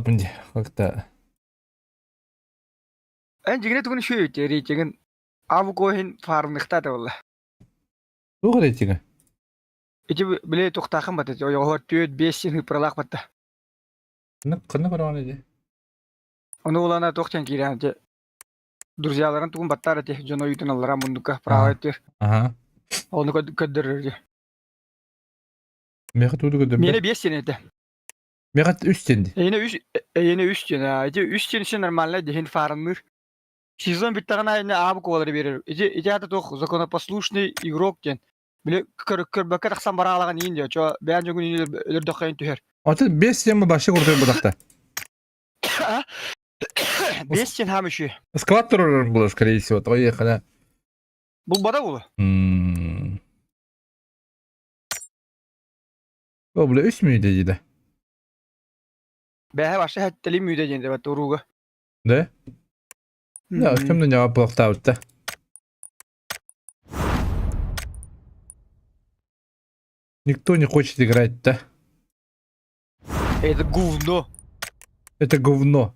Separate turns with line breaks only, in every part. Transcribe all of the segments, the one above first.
Баппын дии, как-то.
Эн дьиҥинэ тугун үчүгэй рейтингин авгоһин фармныхта буолла.
Туох рейтингэ?
Ити били туохтаахын бата ойоҕоһор түөрт биэс син ыппыралаах батта.
Ханна көрөҕүн ити?
Ону улана туох диэн киирэн ити друзьяларын тугун баттаар ити дьон ойуутун аллараа муннукка право өттүр.
Аха.
Ону көрдөрөр ити.
Миэхэ тууду көрдөрбөт.
Миэнэ биэс син этэ.
Миэхэ үс диэн дии.
Эйиэнэ үс эйиэнэ үс диэн ити үс диэн син нормально диһин фармныыр. Сезон бүттэҕин аайы аабы куолары биэрэр. Ити ити аата туох законопослушный игрок диэн. Били көрбөккө тахсан бараалаҕын иин диэ. Чо бэйэн дьоҥун иин өлөрдөххөйүн түһэр.
Атын бес диэн бу вообще крутой будахта.
Бес диэн хаам үшү.
Склад турар было, скорее всего. Твои хана.
Булбата булу.
О, бля, үс мүydэ диде.
Бэһэ башы хэттели мүydэ диэн дебат урууга.
Да? Да, кемден жауап булактаабытта. Никто не хочет играть, да?
Это говно.
Это говно.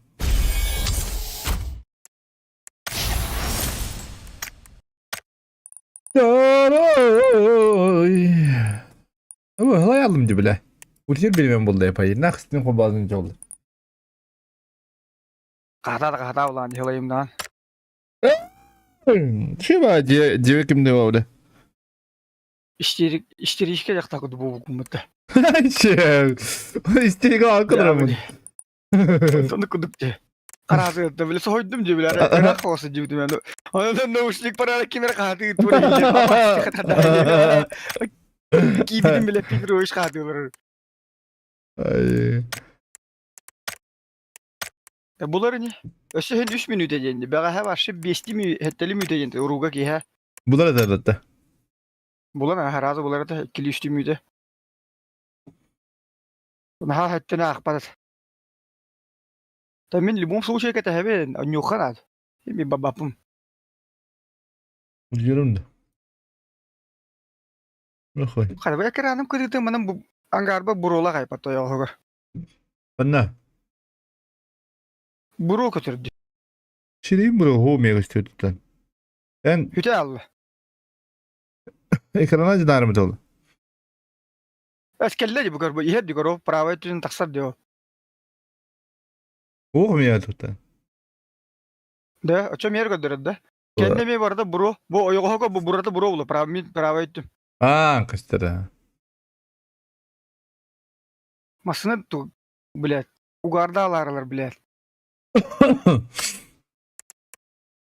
Ылай алдым бля. Ултир билмен болды япайы. Нахстин хобазын жолды.
Кахата кахата улаан дьылайымнаан.
Шиба дьиэ кимде бауда.
Истеричка дьахта куду буубукуммутта.
Истерика алкыдырамын.
Сонун кудук дьэ. Хараасы били соһуйдум дьэ били ыраах хоосу дьибитим Онон наушник парара кимер хаатыы тура Киибитин биле Петрович хаатыылар.
Ай.
Булар ини. Өссө һин үс мүнүүтэ диэн. Бэҕэһээ вообще биэсти хэттели мүнүүтэ диэн урууга киһэ.
Булар этэ
Булан аһаразы булар этэ иккили үстүү мүнүүтэ. Наһаа хэттэн аахпат. Та мин любом случае кэтэһэбин, онньуохха наада. Мин бабаппым.
Билиэрим да. Нахуй.
Харабы экраным кырыытын манан ангарба буруола хайпат тойоҕоһугар.
Ханна?
Буруо көтөрдү.
Сирийин буруо хуу мегастүөтүттэн. Эн
Хүтэ алла.
экрана динарым тол.
Эскелле ди bu иһэр ди көрө правой өттүнэн тахсар дио.
Ох мия туттан.
Да, очо мер көрдөрөр да. Кэннэ эмиэ барыта буруо. Бу ойоҕоһо бу бурата буруо була прав мин правой өттүм.
Аа, кыстара.
Массына ту, блядь, угарда алаарылар, блядь.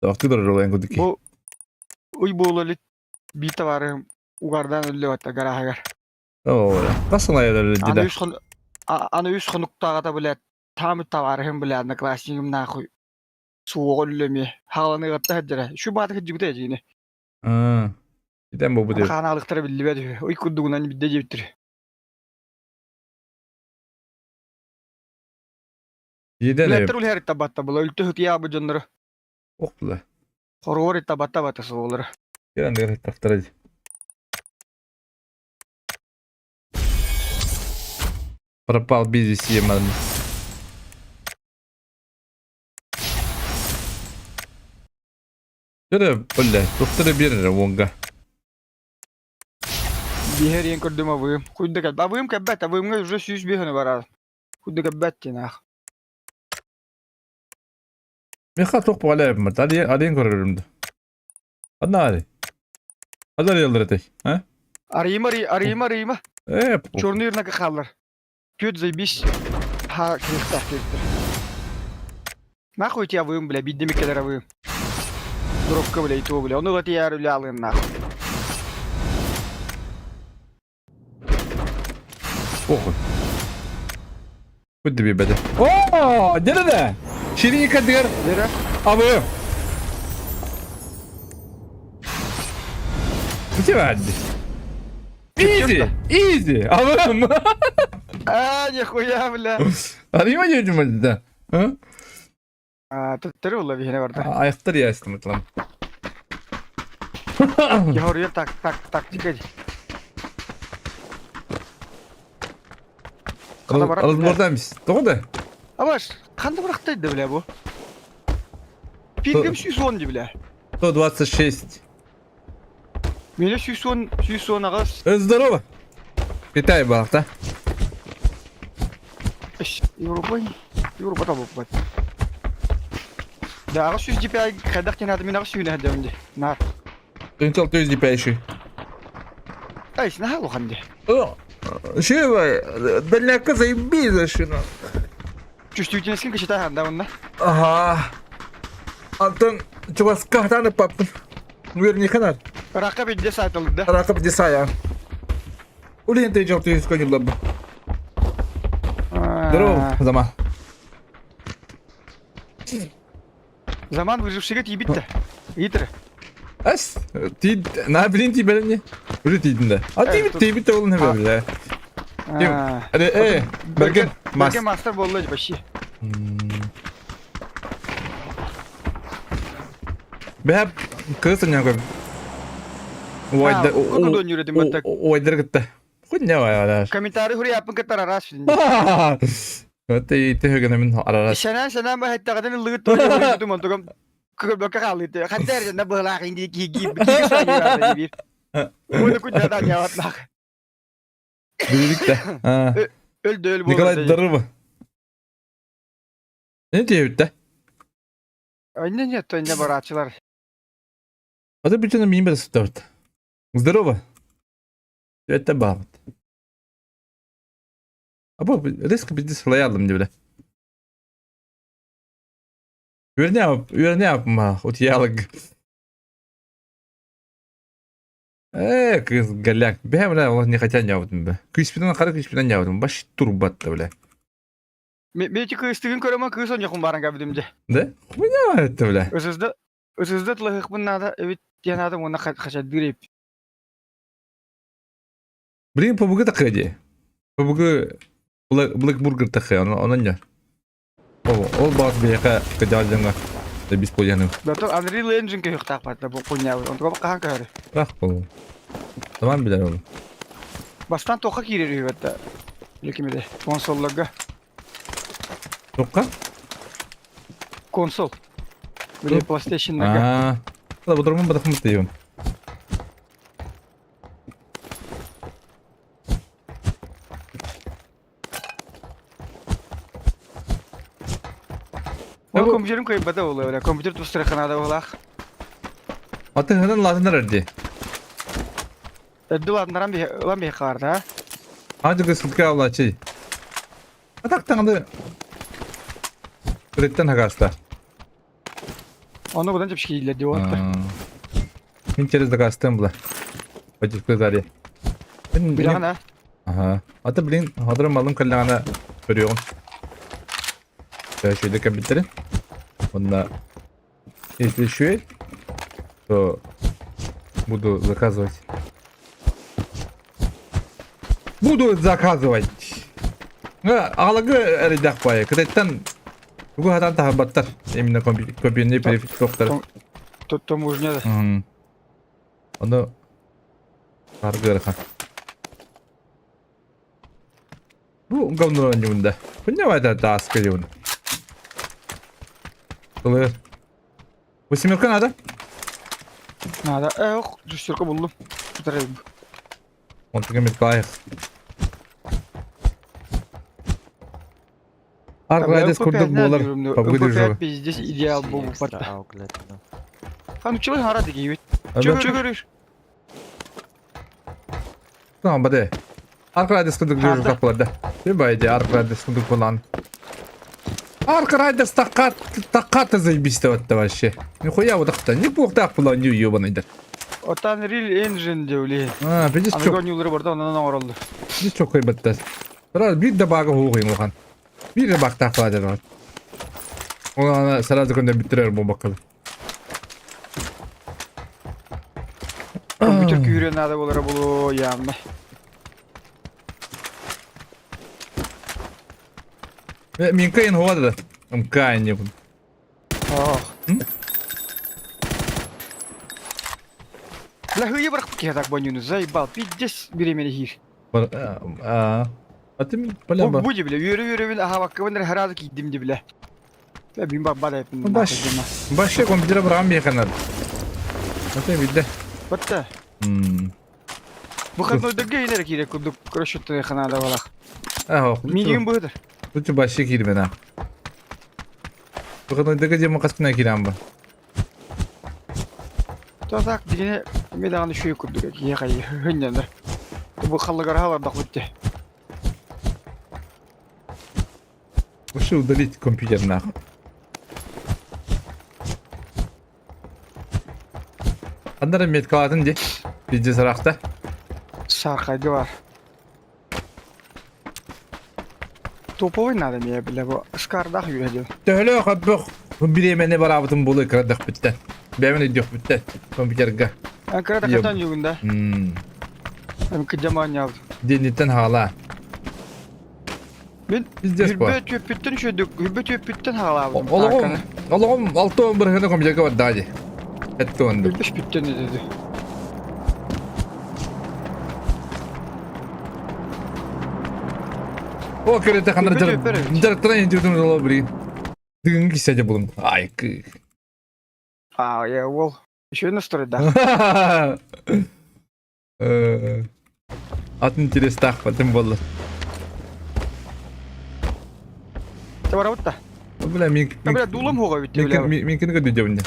Тохту доролен кудуки.
Бу уй буолали биир табаарыһым угардаан өллө батта гарааһыгар.
Оо, тасылай
Аны үс хон аны үс хонуктааҕыта, блядь, таамыт табаарыһым, блядь, одноклассникым нахуй суоҕа өллө эмиэ. Хааланыгатта сылдьара. Үчү баата кырдьыбыта эдьиини.
Аа. Итен бу бу
Ханаалыктара биллибэт үһү. Ый курдугунан бидде диэбиттэр.
Иеден
Билеттер үлэһэр табатта була үлтү хытыйаабы дьоннору.
Ох була.
Хоруор табатта бата суолары.
Киран тахтара. Пропал бизнес еман. Дөрө, бля, тухтары биэрэр уонга.
Биһэр иэн көрдүм абыым. Куйда кэлбэт. Абыым кэлбэт. Абыымҥа уже 105 барар. Куйда кэлбэт диэн аах.
Миха туох буолар Алиен көрөрүм да. Анна али. Адар яллар этэй, а?
Арыйма, арыйма, арыйма.
Э,
Черный рынок хаалар. Түөрт заебись. Ха, кириэхтээх кириэхтэр. Нахуй тебя абыым, бля, биддеми кэлэр абыым. Дробка, бля, и то, бля. Ону тиээр үлэ алыын нахуй.
Похуй. Куда бибеде. О, дерede. Şirin кадыр.
Дера?
Абы. Бити Easy, easy. Абым.
А, нихуя, бля.
Арыйма дедим да. А?
А, төттөрү була биһине барда.
Аяқтар ястым атлам.
Яһоруйар так так тактика ди.
Разбордамыз. Тоҕо да?
Абаш, ханна бырахтай да бля бу? Пингим 110 ди бля.
126.
Мене 110, 110 аҕыс.
Здорово. Китай балта.
Европа, Европа табылбат. Да, аҕыс 100 DPI хайдах диэн ааты мин аҕыс сүүнэ сылдьабын дии. Наар.
600 DPI
Ай, наһаа улахан дии.
Шева, дальняка заебись зашина.
Чувствительность кычыта ханда онна.
Ага. Антон, чугаска паппын. Уверниханар.
Ракка бидде сайтылды.
Ракка бидде сая. Улин ты жал ты сконил Здорово, Зама.
Заман выжившига тиийбит да. Иитэр.
Ас, ти на блин тиийбэтин не? Уже тиийдин да. А тиийбит тиийбит да ол не бля. Э, Берген
Берген мастер буолла почти.
Бэп кыыс анньан Уайдар Уайдар кытта. Хуйня вай
Комментарий хуруйааппын кытта араас.
Вот и ты гына арарас.
Сэнээн сэнээн баһыттаҕытын ыллыгыт туойдум онтугум көрбөккө хаалыты. Ханта эрдэнэ быһылаах инди киһи киһи Уну күннэ ньаҕатлаах.
Билик да.
Өлдө өл
Николай здорово. Не диэбит
Инне нет, инне бараачылар.
Ата бүтүнэ миин бара сыттабыт. Здорово. Это баабыт. Або резко бидди сылайалым деп Үөрэнэ ма утуйаалык. Э, кыз голяк. Бля, бля, не хотя нябытым бе. Күйіспінен қара күйіспінен нябытым. Баш турбатты, бля.
Мен кыыстыгын көрөмөн кыыс оньохун баран кабидим де.
Да? Хуйня это, бля.
Ысызды ысызды тылыхпын надо, эбит диэн аатым уонна хачаддыыр эбит.
Блин, ПБГ такая ди. ПБГ Black Burger такая, онон не. Ол баар биһиэхэ кыдьаал дьоҥҥо бесплатно.
Зато Unreal Engine көһүөхтээх бу хуйня онтуга хаһан көһөрү.
Рах болу. Тамам билэр ол.
Бастаан туохха киирэр үһү бэтта. Лекимеде консолларга.
Туохха?
Консол. Били PlayStation'нарга.
Аа. Бодормун батахмыт дейбин.
Ол компьютерим кыйбата буолуо компьютер тустарыханаада буолаах.
Атыһынан латынар эрди.
Эрди улаатыннаран ылан биһи хаарда.
Аадыгы сылка аллачы. Атак таңды. Кырыттан хагаста.
Ону будан чэпчэки дииллэр дии уолаттар.
Мин через дакастым була. Пойдет заре.
Билэҕин аа?
Ага. Ата блин, хадырым малым кэллэҕинэ көрүөҕүм. Үчүгэйдик кэлбиттэрин. Онно если үчүгэй, то буду заказывать. Буду заказывать. Аҕаларга эрэйдээх баайы. Кытайтан тугу хатан таһарбаттар. Именно компьютерный периферий
Таможня да.
Ону аргы ыарахан. Бу говно оонньуубун да. Хуйня тааска диэбин. Тылыыр. Восьмерка надо?
Надо. Эх, шестерка буллум. Тутар
Онтуга Миколаев. Арк курдук буолар. Пабгы движога.
Пиздец идеал буолбут барта. Хан училы хара дигибит. Чөгөрүш.
Tamam баде. Ark Riders курдук движок буолар да. Ты Ark Riders курдук буолан. Ark Riders такка такка заебись вот вообще. Нихуя вот так не буохтаах буолан ю ебаный да.
Отан Unreal Engine диэули.
А, видишь
Аныгы оонньуулары барда онон оҥороллор.
Видишь чокой баттас. Сразу биир да бага хугуйын улахан. Биир да бактаах баадыр. Оны сразу күндө бүтүрөр бу баккалы.
Компьютер күүрүөн наада буолара буолуо явно.
Минкайын хуада да. Мкайын не.
Ох. Бля, хуя бырах киһи так бонюну заебал. Пиздец беременна хир.
Атын бля
Бу бу бile үөрэ үөрэбин аһаабаккабын эрэ сразу киирдим ди биле. Бин барбар эпин
Баш башка компьютера бырам биэхэнэр. Аты билде.
Батта. Выходнойдарга инер киирэ курдук расчеттан ханаада балах.
Аа,
Минигин быһыдыр.
Лучше башка киирмен а. Выходнойдарга дема каскына киирэн ба.
Тозак дигине эме даҕаны үчүгэй курдук киһиэхэ хынньанар. Бу халлыгарахалардах бутте.
Вообще удалить компьютер нахуй. Ханнара меткалатын ди. Пиздец арахта.
Сархайга бар. Топовый надо мне, бля, бу скардах юрэ
Төһөлөөх өбөх бириэмэни бараабытын булы кырадах бүттэ. Бэйэбин өйдүөх бүттэ компьютерга.
Кыра катан югунда. Эм кыдьамаан
Диниттен хаала.
Мин
Пиздец по.
Хүрбө түөппүттэн үчүөдүк, хүрбө түөппүттэн хаалаабытым.
Олоҕум, олоҕум алты он бырыһыны компьютерга барда ди. Этте онду.
Хүрбөш бүттэн dedi.
О, көрөтө ханар жарыктыран идиотун оло бри. Дыгын кисәде булым. Ай, кы.
А, я ол. Еще настрой, да.
Атын интерестаах тим буолла.
Барабытта.
Бля, мин
Бля, дулам хоға битти, бля.
Мин кини көдү дебинде.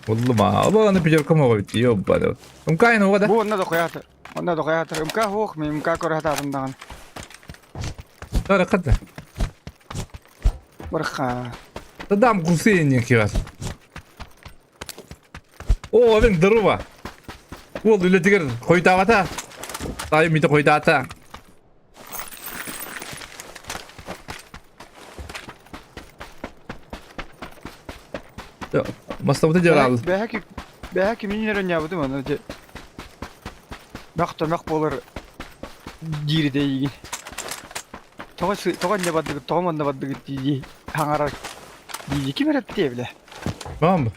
Боллума. Оба аны пятерка моға битти. Ёбба да. Умкайын оға да.
Бу онна да қоятыр. Онна да қоятыр. МК хоқ, мен МК көрі даған.
Тара қата.
Барха.
Саддам Хусейн кивас. О, мен здорово. Ол үлетигер хойдаабата. Тайым мите хойдаата. Мастабыта жарал.
Бәһәки бәһәки мин нерен ябыдым аны же. Мак болар дири дейгин. Тоҕо тоҕо не бардыгыт, тоҕо манна бардыгыт дии хаҥарар дии ким эрэтти биле.
Мам.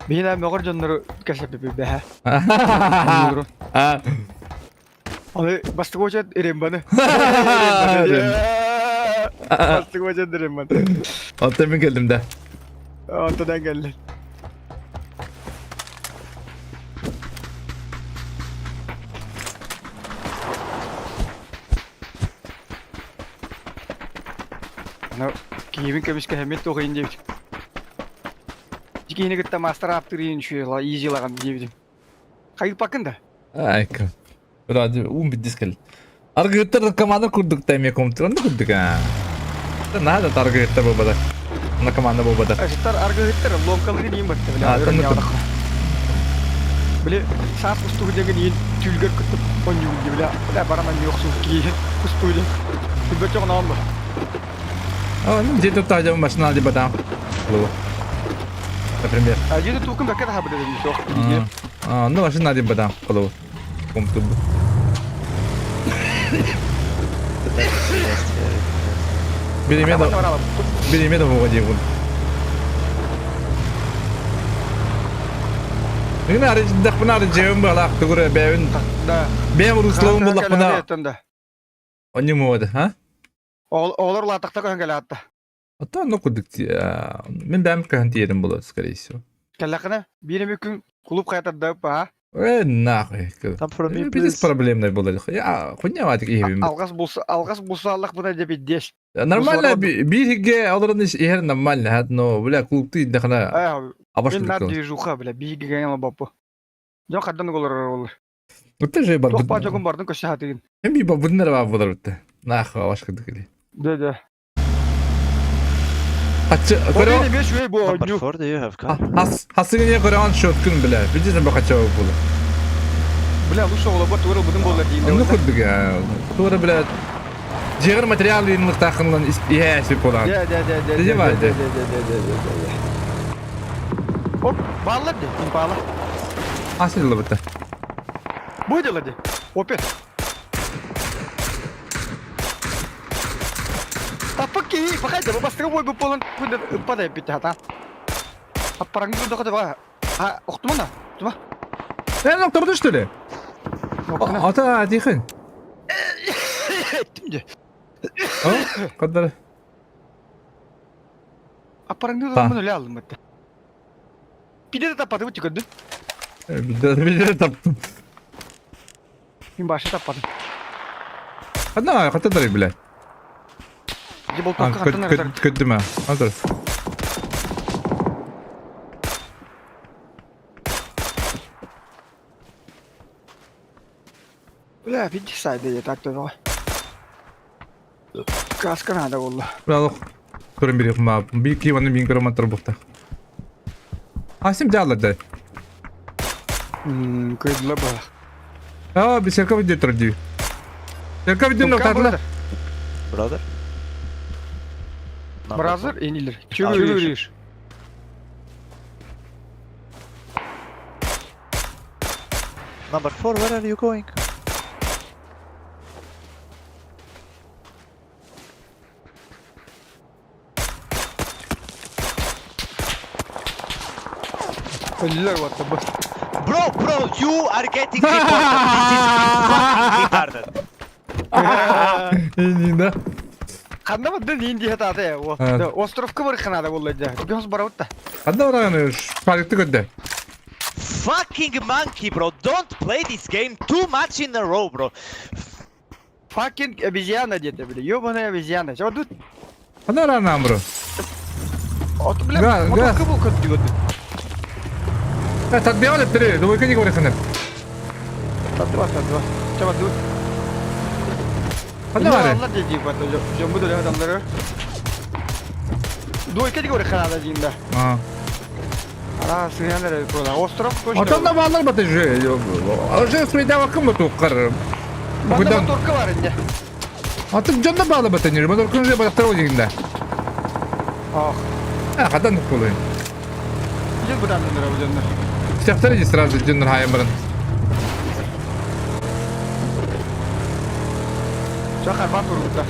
Биһине мөҕөр дьоннору кэсэппиппит бэһэ.
А.
Аны бастык очат Рембаны. Бастык очат Рембаны.
Оттон мин келдим да.
Онтон келди. Ну, киһибин көмүскэ хэммит туох иһин диэбит. Киһини кытта мастер аптырыын үчүгэй изи лаган диэбитим. Хайыппаккын да?
Айка. Ради ум биддис кел. Аргыттар команда курдук та эме компьютер онда курдук а. Надо таргыттар бобада. На команда бобада.
Аттар аргыттар ломкалыгын иин батта
А,
бile.
танны курдук.
Бile саас устугу деген иин түүлгэр кыттып онньугун ди бile. Бile бараман йоксуз ки кустуйду. Билбет жогун аламбы.
А, ну где-то та машина либо там. Например.
А жеде тукун бакка да хабыда дедим сок.
А, ну машина либо там. Компьютер. Беремеда, беремеда в воде. Нары дахпынары жебин балак тугура бэбин.
Да.
Бэм руславын буллакпына. Они мода, а?
Олор латакта көһөн келе
А ну кудык мен бэм кахан тиерим болот, скорее всего.
Келлакына бири мүкүн клуб кайтарды па.
Э, нахуй.
Там for me,
Пиздец
please.
проблемный был. Я хуйня ватик иһибин.
Алгас булса, алгас булса Аллах буна деп иддеш.
Нормально бирге олорон иһер нормально, хат, но бля клубты дахана
Ай,
абаш
мен нар движуха бля, биги ген бапы. Жон каддан голор ол.
Вот же бар.
Тох па жогун бардын көшө хатыгын.
Hem bir bunlar var bunlar bitti. Нахуй абаш кыдык.
Да, да.
Хатчы
Көрө мен шуй бу
Number
ню.
4, do you have car?
Хас хасыгы көрөн шоткун бля. Биден бакача болу.
Бля, лучше ола бот туры будун болар дейин.
Ну кыдык я. Тура бля. Жегер материал инлык тахынлан ихе сип болан.
Да, да, да, да.
Деди бар,
Да, да, да, да, да, да. Оп, баллар де, импала.
Асыл бітті.
Бу дела де. Опе. Тапыки, пахай да, бастыры бой бу полон, куда падай бит хата. А парангы да куда А, охтумана, тума.
Э, ну, что ли? Ата, тихо.
Эттим дии.
Кадары.
Аппараңды да өлө алдым бетте. Пиде де таппады бу көрдүн.
Биде биде таптым.
Мин башы таппадым.
Ханна хатадары биле.
Же болтокка хаттан ардар.
Көттүм а. Азыр.
Бля, види сайды я так то. Каска надо было.
Бля, көрөн бери ма. Би киваны мин көрөм аттар бухта. Асим жаалар да.
Кыйдыла была.
А, би серка виде тұр дии. Серка виде нотатла.
Brother?
Бразер энилер. Чего говоришь?
Number 4, where are you going?
Өллөр вот бу.
Bro, bro, you are getting reported. This is fucking retarded.
Инда.
Ханна бу дин дии хатаата. Островка бар ханада болла дии. Гос барабыт.
Ханна бараганы парикты көрдө.
Fucking monkey, bro. Don't play this game too much in a row, bro.
Fucking обезьяна где-то, бля. Ёбаная обезьяна. Чего тут?
Ханна бараганы бро.
От, бля, моторка был кот дигот.
Татбиалы три, двойка не говорит ханна.
Татва, татва. Чего тут?
Ханна бары.
Алла деди бат. Жомбу дөлө адамдары. Двойка не говорит ханада динда.
А.
Ара, сыяндар кола. Остров точно.
Отонна баалар баты же. Уже суйда вакым бу туккар.
Банда моторка бар инде.
Атын жонда баалы баты не, моторканы же бактар дегенде.
Ах.
А, хадан кулы.
Жел будан дындыра бу жонда.
Сяхтар иди сразу жоннор хайын барын.
Чакар бат ургута.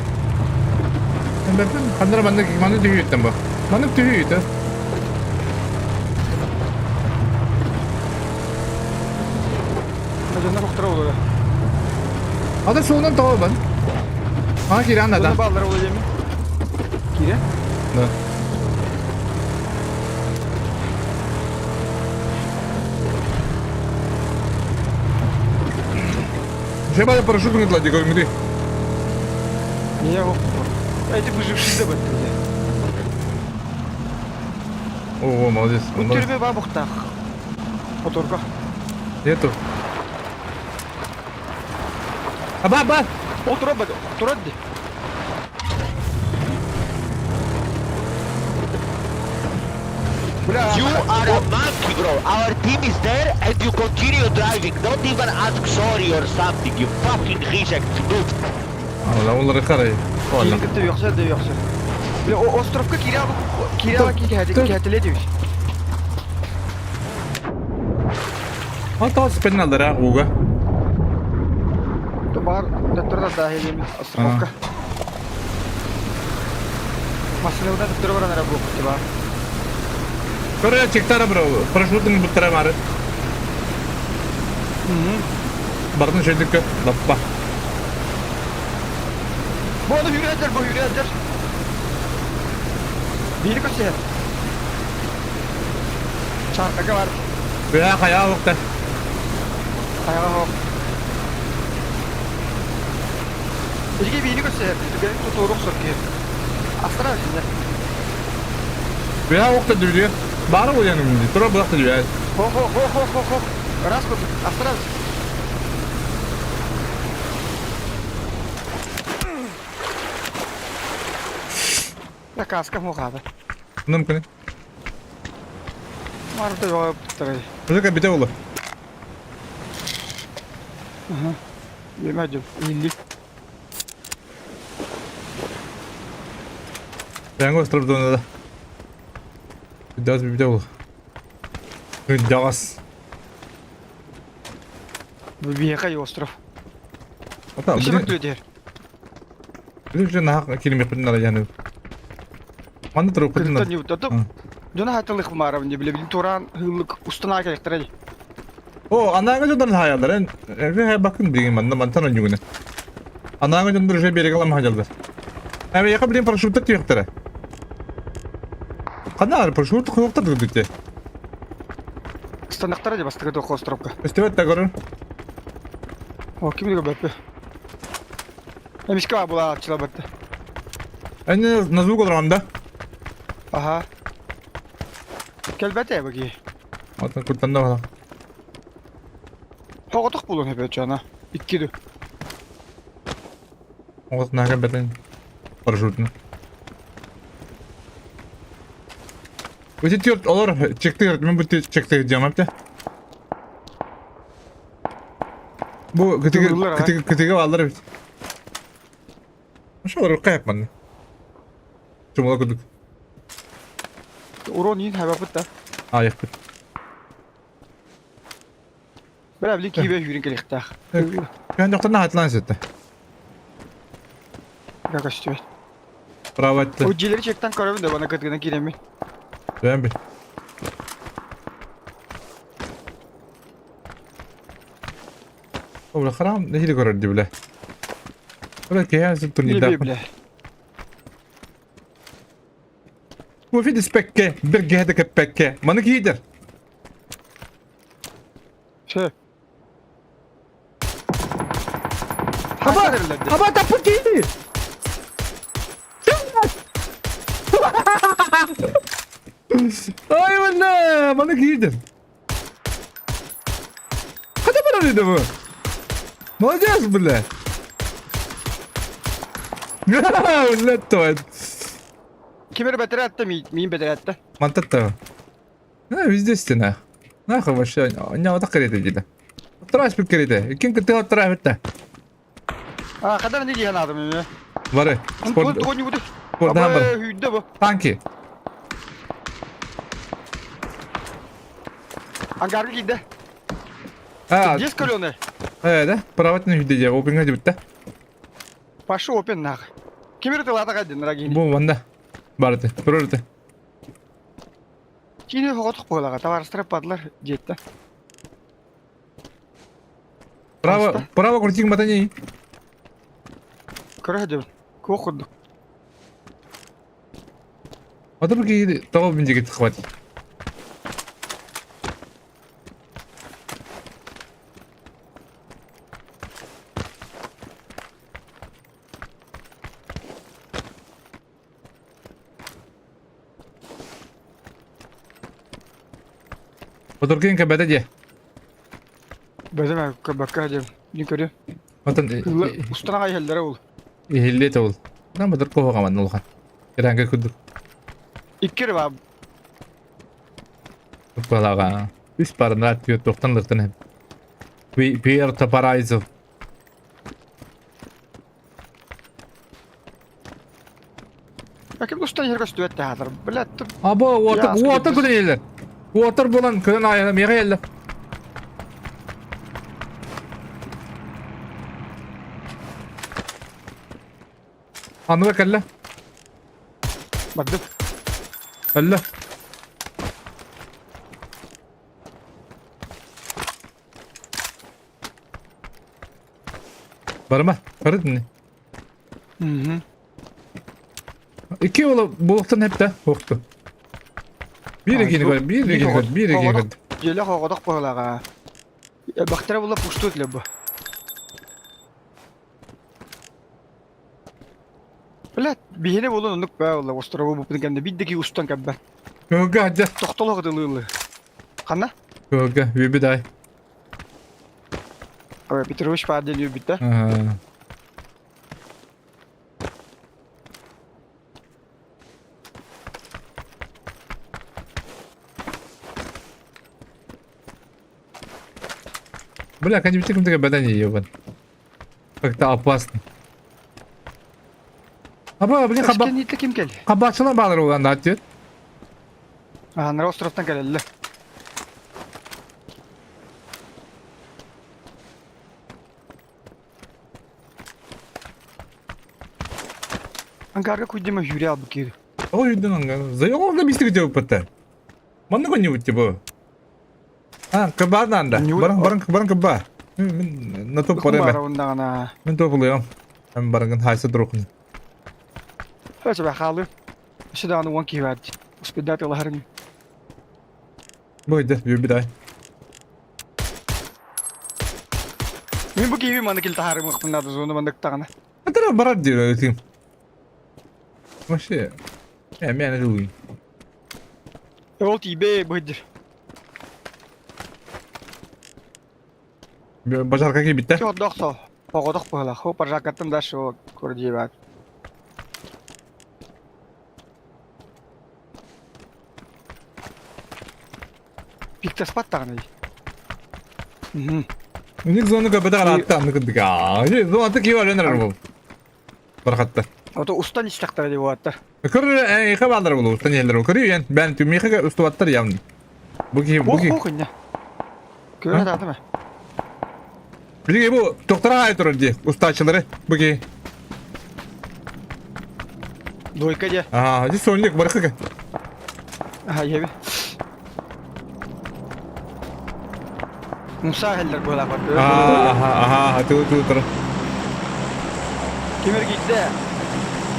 Бәпен ханнар манны манны түйүттен бу. Манны түйүттү.
Жонна коктура болду.
Ата суунан тоҕо бан. Ага кире анда.
Жонна баалар болду эми. Кире?
Да. Жеба парашют не клади, говорю,
Не я Эти выжившие да бат.
О, молодец.
Түрмө ба буктак. Моторка.
Нету. Аба, ба!
Отура бат, отура ди. Бля,
You are a monkey, bro. Our team is there and you continue driving. Don't even ask sorry or something. You fucking reject noob.
Ала, олар қарай. Ола.
Кире yoksa da yoksa. Бля, островка кире кире ки кихатиле дейбиз.
Ата спенналдара уга.
Бар доктор да дахилеми островка. Машинада доктор бар ана бу тиба.
Көрө чектара бро. Парашютын буттара мары. Бардын шөйдүккө лаппа.
Бу аны хүрәдер, бу хүрәдер. Бири көсө. Чаркага бар.
Бля, хая вакта.
Аяга хок. Иге бири көсө. Бери тутурук сорки. Астра şimdi.
Бля, вакта дүрү. Бары ояным. Тура булакта дүрү.
Хо хо хо хо хо хо. Раз курдук. Астра. Я каска мухада.
Мүмкүн.
Марты жауап тұрай.
Музыка бите болду.
Yemedi. İllik.
Жаңы остров да. Дас бите болду. Дагас.
Бияқай остров.
Ата,
Шыбык төдер.
Билин нахак килиме кудин ала яны. Маны туруп кудин.
Кыртан ют. Жона хатылык марам не биле. Туран хылык устана керектер.
О, анага жодан хаялар. Эн бакын билген манда мантан жүгүнө. Анааҥы дьоннор уже берег ламаха дьаллар. Эбэйэхэ блин парашюттар түһүөхтэрэ. Ханна парашют хуохтар дурдукте.
Станактара дьэ бастакы туох островка.
Өстүбэт да көрөр.
О, ким да бөппү. Эмискэ баа булааччыла барда.
Эне на звук олорон да.
Аха. Кэлбэтэ баги.
Отон куттанна бала.
Хоҕотох булун эбэ чана. Икки ду.
Оҕот наха бэтен парашютны. Өте төрт олор чекты мен бу чекты диамапта. Бу кытыгы кытыгы кытыгы алар бит. Ошолор каяпмын. Чумала кудук.
Урон иин хайбапыт да.
Аяқпыт.
Бля, били киибэ сүүрэн кэлиэхтээх.
Күөн дьохтор наһаатылаан сөттө.
Как көстүбэт.
Право этте.
Ол дьиэлэри чектан көрөбүн да бана кытыгынан киирэммин.
Дön bir. Бля, харам нэһилик көрөр дии бля. Бля, киһи сып турнирда.
Бля.
Кофе диспекке, бир геһэ кэппэккэ. Маны киһитер.
Все.
Аба, аба таппыт киһи. Ай, бля, маны киһитер. Хата барар edi bu. Молодец, бля. Бля, твой.
Ким эрэ бэтэрээттэ, миин бэтэрээттэ.
Мантатта. А, везде стена. Нахуй вообще, не вот так кэрэтэ диде. Оттарас бит кэрэтэ. Ким кытыы оттарас битте.
А, хадан не диэн аадым эмиэ.
Бары. Спорт. Спорт бар.
Хүйдэ бу.
Танки.
Ангарга киирдэ.
А,
Десять каленый.
Э, да? Правотный хүйдэ дии, опинга дибитте.
Пошел опен нах. Кимир тылата кайдын рагини.
Бу ванда. Барыты, турырты.
Кини хоҕотох буолаҕа, табаарыстара падлар диэтэ.
Право, право крутик матани.
Көрө сылдьабын. Куох курдук.
Отыр киһи тоҕо бинжигит хватит. Отуркин кэбэтэ дьэ.
Бэзэм көрбөккө диэн дин көрүө.
Отон
Устан аҕай иһэллэрэ ол.
иһиллиэ ол. Нам батыр куһаҕаман улахан. Киранга курдук.
Икки эрэ баа.
Балаға. Үс барына түөрт туохтан лыртан Пьер Топорайзов.
Ким устан иһэр көстүбэт театр. Блядь,
Або уотар уотар күнэн иһэллэр. Уотар буолан күнэн аайана миэхэ иһэллэр. Аныга кэллэ.
Бардым.
Кэллэ. Барыма, барыт ини.
Мгм.
Икки уола буолуохтан эптэ, уохту. Биир эгиини көр, биир эгиини көр, биир эгиини көр.
Дьиэлэх оҕотох быһылаҕа. Бахтара була пустует лебо. Блядь, биһине буолан оннук баа буолла острову буппутун кэннэ биир да киһи устан кэлбэт.
Кыһылга адьа.
Тохтолох ытылыылы. Ханна?
Кыһылга, үөбү дай.
Ой, Петрович баар диэн үөрбүт да.
Бля, конечно, такая бадание ебан. Как-то опасно. Аба, блин, хаба...
Ким кел?
Хабачына баалар улан да
Анара островтан кэлэллэ. Ангарга куйдема хүрэ албы киир.
Ой, үйден ангар. Заёлга бистик деп бітті. Манна көнне типа. А, кыба нанда. Баран баран баран кыба. Мин на топ барам.
Баран
Мин топ булыам. Эн барыгын хайса турукун.
Өсө хаалы. Өссө даҕаны уон киһи баар дии. Успейдаат ылаһарын.
Бу иде, үөрбүт ай.
Мин бу киһи маны кил таһаарымыахпын наада зона маннык таҕана.
Это барар диир этим. Вообще, мен это
Ол тиийбэ быһдыр.
Бажарка киирбиттэр.
Чордох со. Оҕотох быһылах. Хо пожаркаттан дальше ол көрдиэбэт. Пиктаспат даҕаны.
Уник зону көбөтө араатта анны кырдык. Зоната киһи өлөн эрэр бу. Бархатта.
Ото устан истэхтэрэ дии буолаттар.
Көр эйхэ бааллар булу устан иһэллэр. Көрүү бэн түмиэхэ устубаттар явно. Бу киһи бу киһи.
Ох инне. Көрө таатыма.
Билиги бу доктора аай турар дии устаачылары бу киһи.
Двойка дии.
Аа, ди сонник бархыга.
Аха, еби. Муса хеллер буолар.
Аха, аха, ту ту тур.
Ким эргийдэ?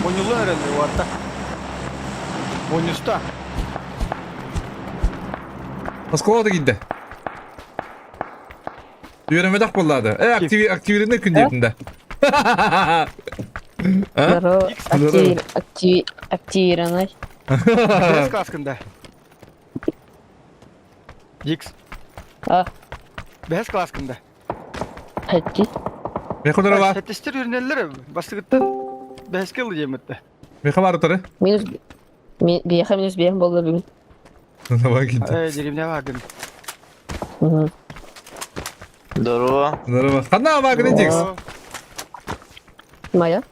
Мунньуллан эрэллэр уотта. Мунньуста.
Оскуола да киирдэ. Үөрэммэтэх буоллаада. Э, активи активированный күн диэтин да.
Здорово. Активи активи активированный.
Бэс класскында. Дикс.
А.
Бэс класскында.
Хэтти.
Меха бар.
Хэттистер үрнеллер бастыгыттан бэске ылы диэммитте.
Меха бар утары.
Минус биэхэ минус биэм буолла бүгүн.
Давай китти.
Э, деревня вагын.
Здорово.
Здорово. Ханна вагын Дикс.
Моя?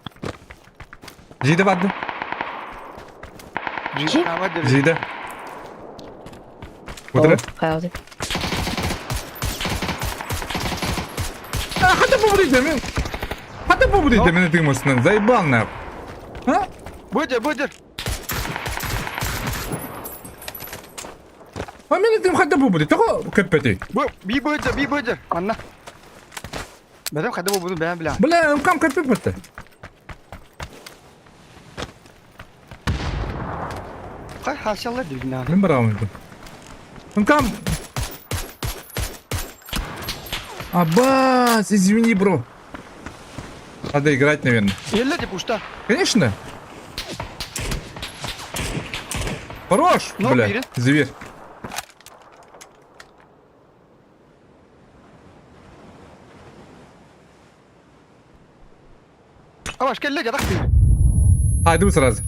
Жиде барды. Жиде. Утары.
Хайалды.
А, хата побудите мен. Хата побудите мен ты мостынан. Заебал нахуй. А?
Будер, будер.
А мен этим хата побудите. Того кеппети.
Бу, би будер, би будер. Манна. Бэдем хата бу буду бэм бля.
Бля, кам кеппети.
Хай хашалла дигна.
Мен барамын. Кам. Аббас, извини, бро. Надо играть, наверное.
Елле деп ушта.
Конечно. Хорош,
Ну,
бля,
бери.
зверь.
Абаш келле жатак дии.
А, иду сразу.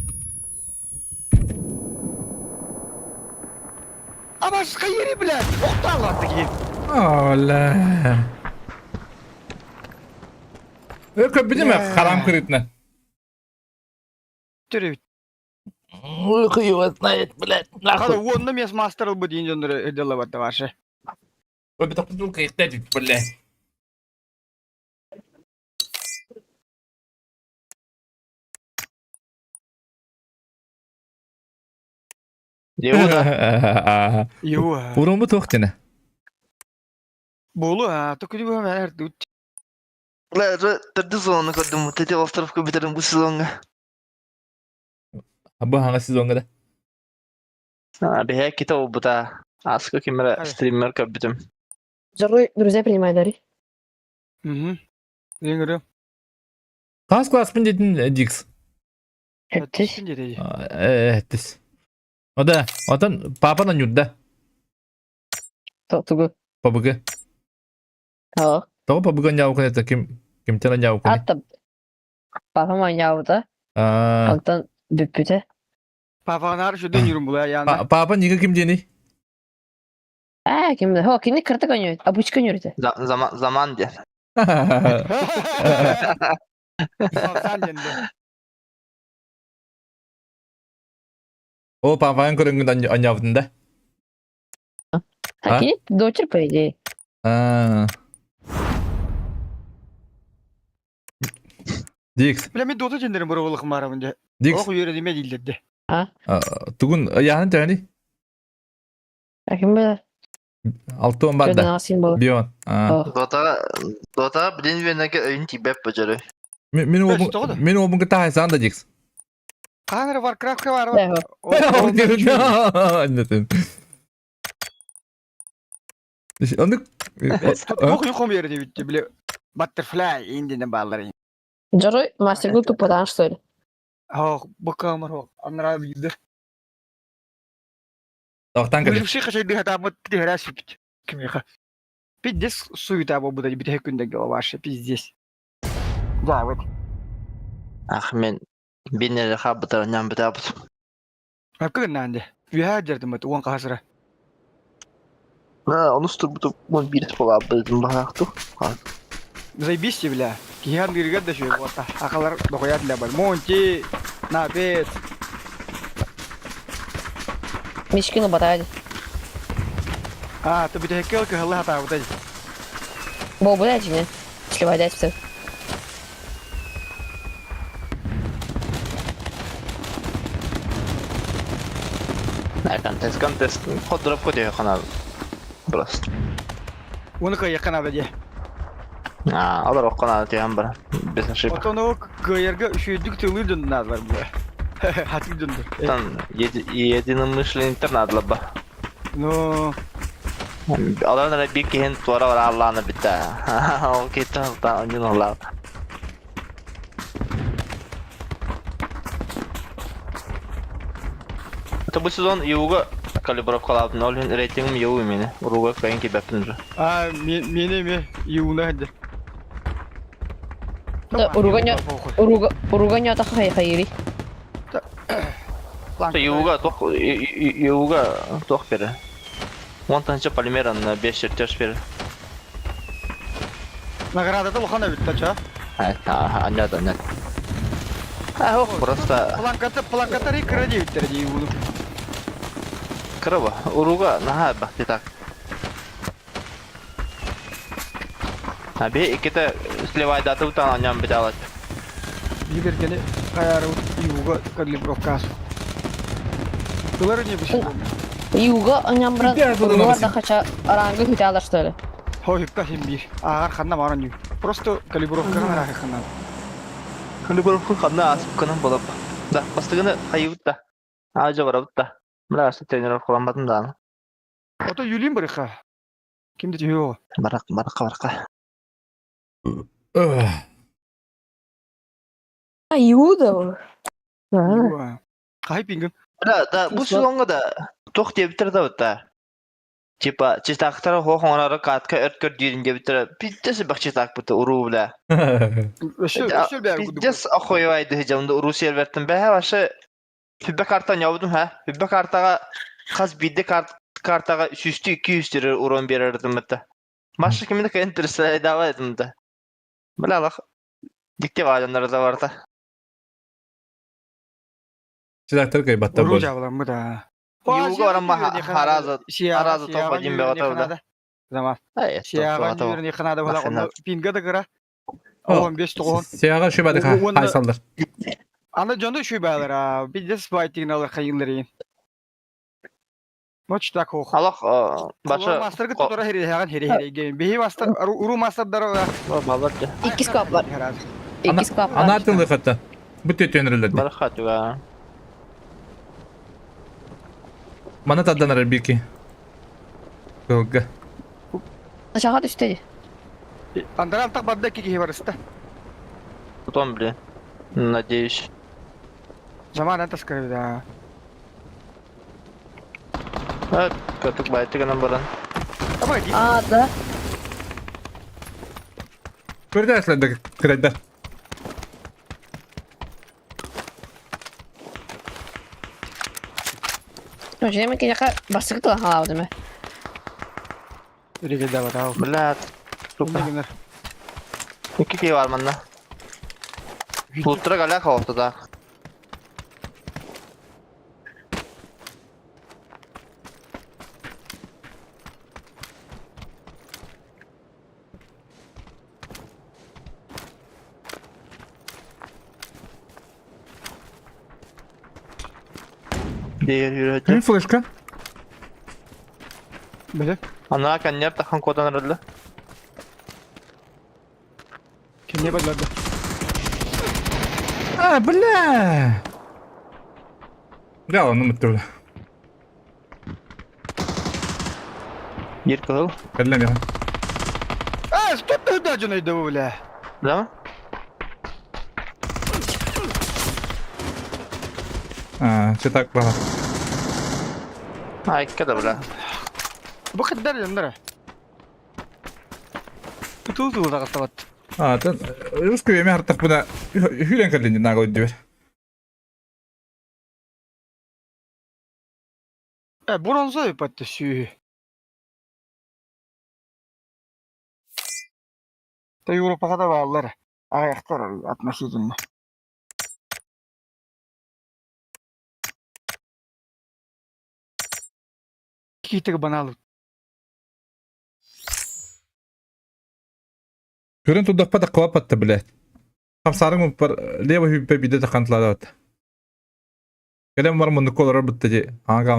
Абаш хайри, блядь. Охтаалаатты киһи.
Оля. Өкө бидеме харам кырытна.
Төрөбүт.
Хуй его знает, блядь,
Хада уонна мес мастер бу диин дьоннор өйдөллөбөттө башы.
Блядь.
Деуда.
Юу.
Уруму тохтина.
Болу а, токуди бу мэр тут.
Бля, төрдү зону көрдүм. Тете островка битерим бу сезонга.
Абы хаңа сезонга да.
А, бэхэ кита болбута. Аска кимера стример көбүтүм.
Здорово, друзья принимай дари.
Мгм. Еңгөрө.
Хас класспын дедин Дикс.
Хэттис.
Эттис. Ода, отан папа на нюрда.
Тугу.
ПБГ.
Аа.
Того ПБГ няукын это ким кимтен няукын.
Атта. Папа маньяута.
Аа.
Антон бүппүтэ.
Папанар шүдөн юрум була яна.
Папа нига ким дени?
Аа, ким да. Хо, кини кыртык ойнойт. Обучка ойнойт.
Заман заман де.
Савсан денде.
О, папаң көрөнгөн анявдын да.
А кини дочер по идее.
Аа. Дикс.
Бля, мен дота жендерин бұрғылық марабын де.
Дикс.
Ох, үйері деме дейлерді.
А?
Тугун яхын тәни?
А ким бе?
Алтон банда.
Бион.
Бион.
Дота Дота билин венеге өйүн тибеп бажары.
Мин уолбун мин уолбун кытта хайсаан да дикс.
Хаһан эрэ Warcraft-ка баар
Оннук
Туох хомуйар диэбит били Butterfly индинен бааллар.
Дьоруй мастергу туппатаан что ли?
Ох, букамар ох, анараа биирдэ.
Тохтан кэлин.
Выживший хачайды хатааммыт тиһэрээ сүппүт. Кимиэхэ. Пиздец суета буолбута бүтэһик күндэргэ вообще пиздец. Да, вот.
Ах, мен биннери хаббытар ням бытабыт.
Хакы гыннаан Үһээ дьэрдиммит уон хаһасыра.
На, онус турбуту он бир болаабытын баһаахту.
Заебись бля. Киһи андырыгар да шөй буолта. Акалар дохуят для бар. Монти, на бет.
Мишкину батади.
А, ты бүтэһиккэ кыһылла хатаабытай.
Бо блядь, не. Сливай все.
Контест, контест. Ходроп көтө хана. Просто.
Уну кыайыахха наада дии.
А, олар окко наада тиһэн бар. Без ошибок.
Оттон ол кыайарга үчүгэйдик тылыыр дьон наадалар була. Хатыыр дьоннор.
Там единомышленниктер наадалар ба.
Ну,
Алар эрэ биир киһин туора барааллаана бүттэ. Ол киһиттэн ылтаан онньун ыллаан. Это бу сезон ЮУга калибровкалаабын, ол иһин рейтингим ЮУ имени. Уруга кыайан киирбэппин уже.
а, мени ме юуна хадыр.
Да, уруга не уруга уруга не хай хайри.
ЮУга туох ЮУга туох бере. Уон тыһыынча полимер бес чертеж бере.
Наградата улахан эбит ча.
Аннят, аннят. Просто
Планката, планката ри кыра диэбиттэр дии ууну.
кыра уруга наһаа бахти так. А би иккитэ сливайдаты утан анньан биталат.
Биир кини хаяры юуга калибровкас. Тылары не биши.
Юга аням брат. Уруга да хача арангы хиталар что ли?
Хой хипка хим бир. Аар ханна маран ю. Просто калибровка гана ханна.
Калибровка ханна асып кынан болап. Да, бастыгыны хайыбыт да. Ажа барабыт да. Мына асы тренировка кыланбадым да.
Ото юлим барыха. Ким де йоо.
Барак, баракка, баракка.
А, Иуда. А.
Хай пингин.
Да, да, бу сезонга да туох диэбиттэр да да. Типа, читактара хоохоҥорары катка өрткөр диирин диэбиттэрэ пиздец бах читак быта уруу бля.
Өссө өссө бää
Пиздец охуевайды жамды уруу сервертин бэһэ вообще хүббэ карта ньобудум ха. Хүббэ картага хас бидде картага сүүстүү 200 тирер урон берердим быта. Маша кимини кыйын представляй да. Бля алах дикте бааланнары да барда.
Читактар кайбатта
Уруу
бол.
жабыламмы да.
Юуга баран хараза хараза топ один беғата да.
Заман.
Ай,
Сиага нүрни ханада була онно пинга да кыра. 15 тоғон.
Сиага шибады хайсалдар.
Аны жону шуйбалар, пиздец байтигин алар хайылларын. Моч так ох.
Алах баша
мастер тутара хири хаган хири хири гейм. Бихи мастер уру мастер дар.
Балар.
Иккис каплар. Иккис каплар.
Ана тылы хатта. Бу төтөнрөлөр.
Бархат уга.
Мана таданар бики. Кылга.
Шаға түсті.
Андаран так бадда ки барыста.
Потом, блин. Надеюсь.
Заман это скорее, да.
А, көтүк байтыгынан баран.
Давай,
А, да.
Көрдәсләр кірәдә.
Жеме кеяка басык тыла халау деме.
Реге да бар.
Бля, сука. Икки кей бар манна. Луттара галя хаофта да. Дейер
Ким
yürüdü.
флешка?
Биле.
Ана каннер тахан кодан рылы.
Кемне бадлады.
А, бля! Бля, онно мөттө бля.
Биир кыһыл.
Кэллэ миэхэ.
А, что ты даже найду, бля?
Да?
А, че так баҕа.
Айка да бля.
Бу хиддар дьоннор. Тутул тутул таҕыстабат.
А, тэн русский эми хартахпына хүлэн кэллин наага өйдүбэр.
Э, бронзовый патты сүүһү. Та Европаҕа да бааллар. Аҕыйахтар относительно. Киитик банал.
Көрөн турдахпа да кылаппатта блядь. Хамсаарыҥ уппар левый хүппэ биде тахантылаабат. Кэлэн бар муннукка олорор бытта дии. Аҕа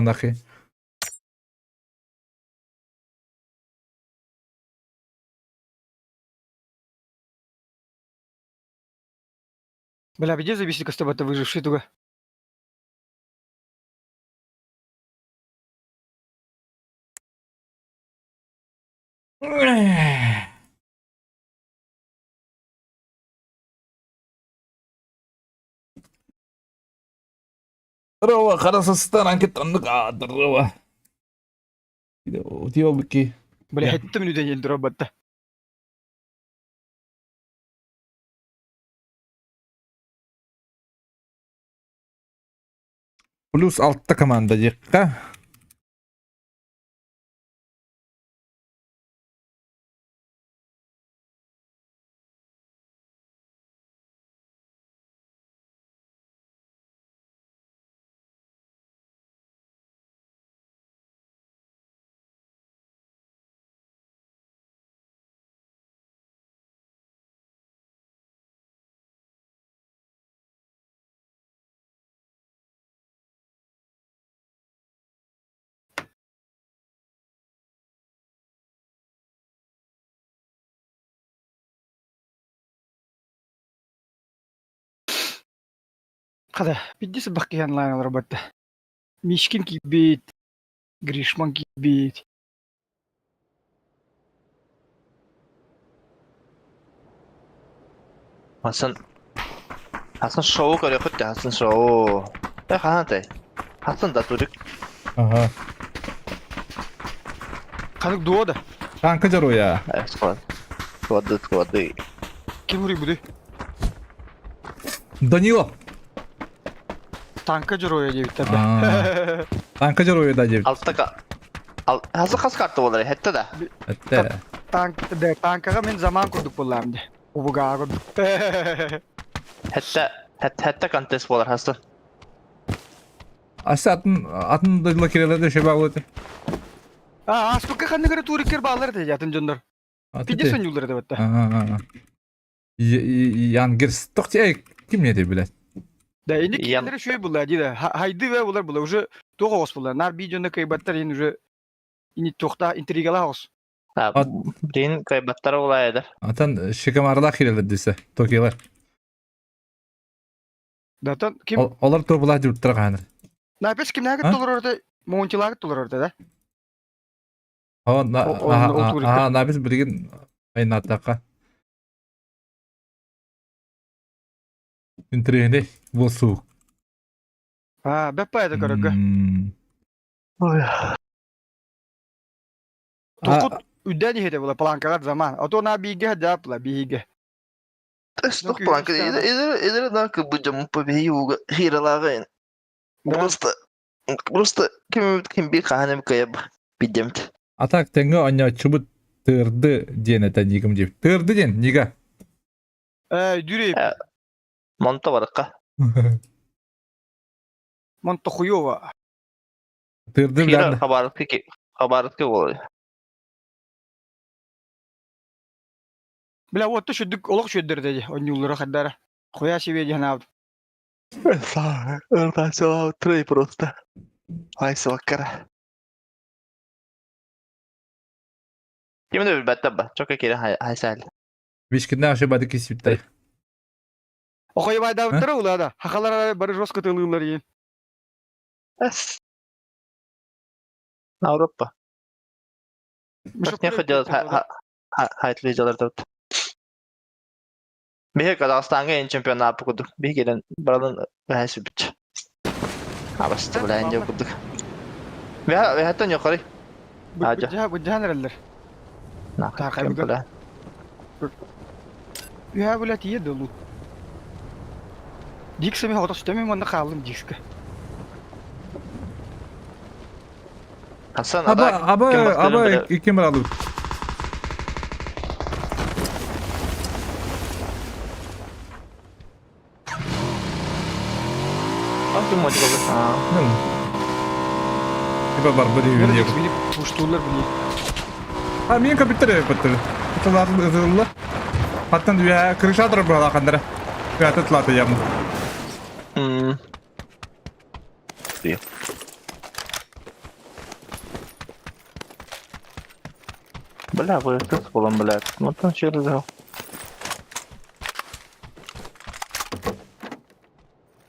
Бля, где зависит это выживший туга?
Здорово, хорошо анкет оннук здорово. Утиобки.
Бля, хэтте мүнүтэн елдіро батта.
Плюс алта команда диэххэ.
Хада, бидди сыбах киһи онлайн олорбатта. Мишкин киирбит, Гришман киирбит.
Хасан Хасан шоу көрөхүт да Хасан шоу. Э хаһан тэй? Хасан да турик.
Ага.
Ханнык дуо да?
Танка дьоруойа.
Э склад. Склады, склады.
Ким уруйбутуй?
Данила.
Танка дьоруойа диэбиттэр да.
Танка дьоруойа да диэбит.
Алтака. Ал Хасан хас карта буолар хэтте да.
Этте.
Танк, да, танкаҕа мин заман курдук буоллаам дии. Убугаа курдук.
Хэтте хэтте контест буолар Хасан.
Асы атын атын дойдула кирелерде шөбө алыты.
А, аспыкка ханнык эрэ туриккер бааллар этэ атын дьоннор. Пиде сонньууллар этэ батта.
Янгерс тохти эй ким не билет.
Да, инник кинилери шөй булла ди да. Хайды ве булар була уже туох оҕус булла. Нар би дьонно кыйбаттар ин уже ини туохта интригалаах оҕус.
Блин, кыйбаттар булайдыр.
Атан шикамарлах кирелер десе. Токилар.
Да, тон ким
Олар тобулах дип турганыр.
Напес кимнәге толорор да, Монтилаг толорор да.
Ага, напис билигин айнатака. Интриги болсу.
А, бэппа это көрөргө. Тукут үддэн иһитэ була планкаҕа заман. А то на биигэ дапла биигэ.
Стоп планка. Идер на как бы жам побеги хиралага. Просто просто ким ким бир ханым кайып бидемт.
А так тэҥҥэ оонньооччубут тыырды диэн этэ Нигым диэбит. Тыырды диэн Нига.
Э, дүрей.
Монто барыкка.
Монто хуёво.
Тыырды
Хира хабарытка хабарытка болар.
Бля, вот то шүдүк олох шүддер деди. Онньууллара хаддара. Хуя себе диэн
Трей просто. Ай сылаккара. Ким да билбэттэ ба. Чока кире хайсал.
Вишкинна ошибады кисиптай.
Охойбайдаабыттара улаада. Хахалар бары жестко тылыылар иин.
Авропа. Так нехуй делать хайтлы делар тут. Биһи Казахстанга эн чемпионат курдук. Биһи келен баралын бэһэсибит. Абасты билээн дьэ курдук. Бэһэттэн юқары.
Быдьа быдьаан эрэллэр.
Таакайбыга.
Үһэ бля тиийэ долу. Дикс эми хотос төмүм онно хааллым дикска.
Хасан
Аба, аба, аба, ким баралым?
Ким
Ну. Типа барбы дии.
Пуштулар били.
А мин компьютер баттыр. Тылар ызылла. Хаттан үйә крыша тұрып бала қандыра. Үйә тытлаты ям.
Бля, вы тут болом, бля. Ну там через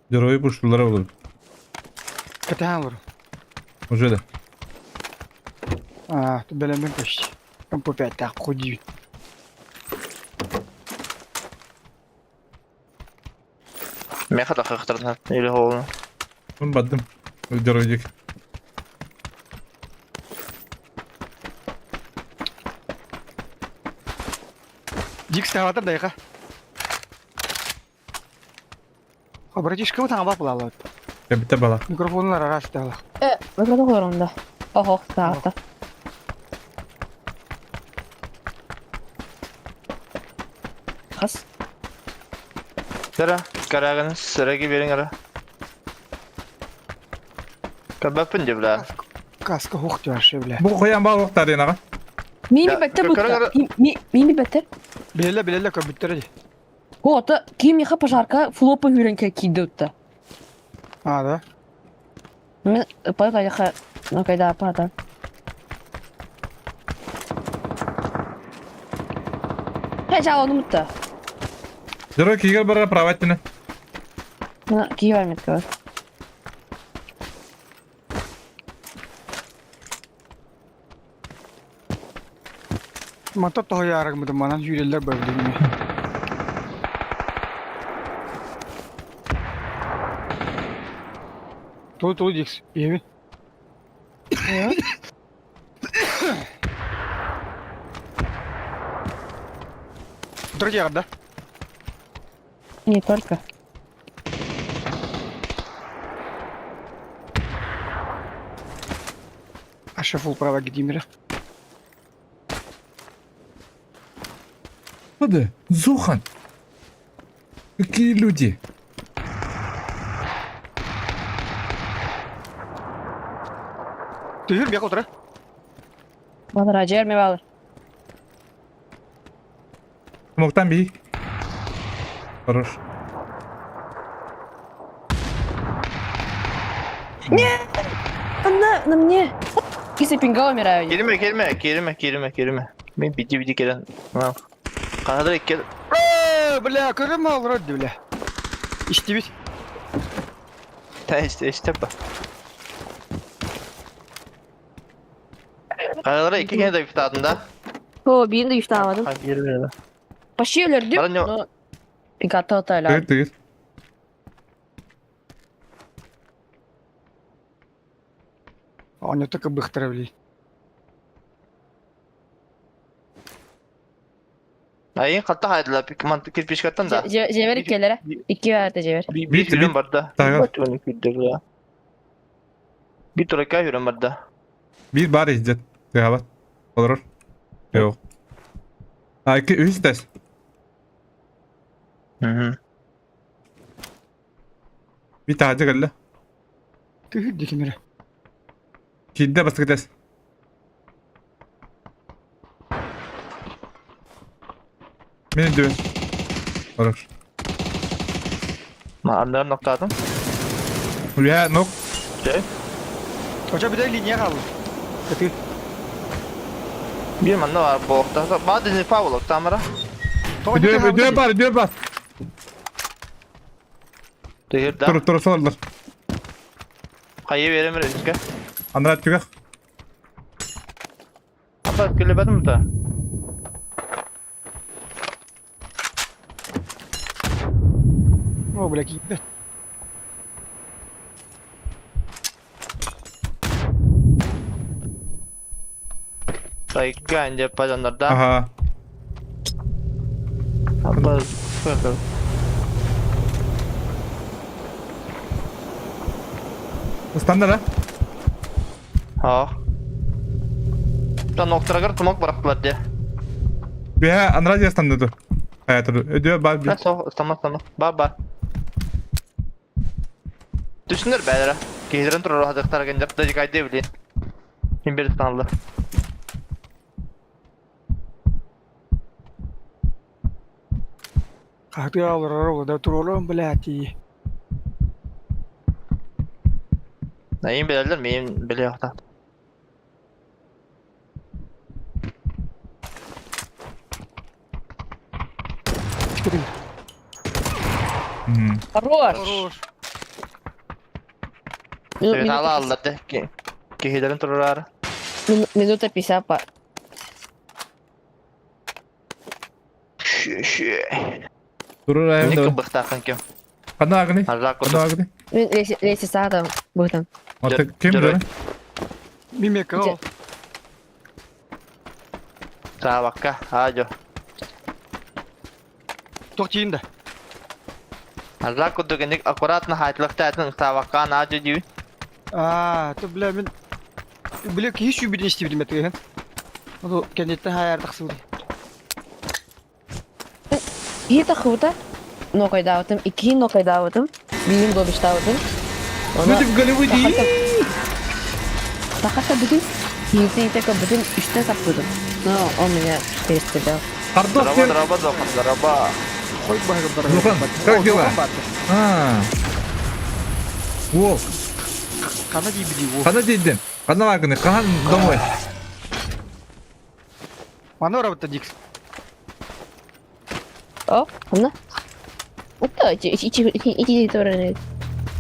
Герой пуштулар olur.
Катаан олор.
Уже да.
А, тут бэлэммин почти. МП5 так худи.
Меха да хахтарна или холна.
Мен бардым. Герой дик.
Дикс таватар дайха. О, братишка, вот она бабла.
Кәбіте бала.
Микрофонлар арасы тала.
Э, микрофон олорунда. Охо, саата. Хас.
Дара, карагын сыраги берин ара. Кабапын деп бля.
Каска хух вообще, бля.
Бу қоян бал оқтар енаға.
Мими беттер бутта. Мими беттер.
Билеле билеле көбүттер ди.
О, та ким яха пожарка флопа хүренке кийди утта.
А, да.
Мен пойка яха, ну кайда пата. Хэ, жа оны мутта.
Герой кигер бара праваттина.
Мына кийбай метке бар.
Мата тоһуйаарык мытым манан сүүрэллэр бөбүлүҥҥэ. Ту ту дикс, иэбин. Друзья, да?
Не только.
А шеф права Гдимира.
Господи, Зухан. Какие люди?
Түһүр бияк отура.
Балар ажер балар.
Смоктан би. Хорош.
На, на мне. Кисе пинга умираю.
Келме, келме, келме, келме, келме. Мен биди биди келен. Канада кел.
Э, бля, көрөм ал родди, бля. Иштибит.
Та исте исте ба. Канада iki kere de iftadın da.
О, биин да үштаабадым.
Ha bir bir.
Почти өлөрдүм.
Бара не-
Но пингата отайла.
Тыгыр тыгыр.
Оня только быхтара, бля.
Айын катта хайдыла мантı кирпич каттан да.
Жебер келere. Iki verdi жебер.
Bir
Bir-
hürüm var da.
Тагы.
Bir Bir turaka hürüm var da.
Bir бар издет. Тыгабат. Олорор. Yok. А, iki үс тес.
Hı.
Bir тажы келді.
Түһүр дикимире.
Кидде басты тес. Мені дүн. Хорош.
Ma anlar noktadım.
Уя, нок.
Şey.
Оча bir de линия kaldı. Kötü.
Bir manna var bu okta. Ba dini pa oluk tamara.
Үдө үдө бар, үдө бар.
Тыһыр да.
Тур тур сололор.
Хайы беремер үскэ.
Андрат түгэх.
Ата күлебедим да.
О, бля, киирбэт.
Тайга инде пажандарда.
Ага.
Апа.
Ыстанна да?
Ha. Та ноктарагар тумак барахтылар де.
Бэһэ анараа дьиэ ыстанна ду. Хайа туру. Өдөө бар
Та со ыстама ыстама. Ба ба. Түсүнөр бээлere. Киһилэрин турар хадыктар гендер да дикайды билин. Ким бир станлы.
Хаһытыа олорор олода туруолуом блядь.
Neyin bilirler miyim biliyor da.
Хорош!
Хорош.
Evet Allah Allah de ki. Киһилэрин турар.
Минута 50 па.
Турар
Не
айым да.
кыбыктаахын ким.
Ханна агни?
Аржак
Ханна агни?
Мен лесе саатам быһытан.
Аты ким
Дөрөй.
дөрөй?
Мимека ол.
Саабакка, аажо.
Туох тиийин да.
Аржак курдук инник аккуратно хаайтылыктаатын саабакка аажо дии.
Аа, то бля мин бля киһи сүүбүтүн истибитим этигин. Ону кэнниттэн хаайар тахсыбыт.
Киһи тахыбыта нокайдаабытым, иккиһин нокайдаабытым, биирин добиштаабытым.
Люди в Голливуде.
Тахата бүтүн киһитин итэ көрбүтүм үстэ саппытым. Но он меня перестрелял.
Хардов
Драба,
кем?
драба, дохан, драба.
Хой баһыгар
Лухан, как дела? А. Во,
Хана диибidi во.
хана дейден. Хана агни, хахан домой.
Маны барабыта дикс.
О, ханна. Ото ити ити ити ити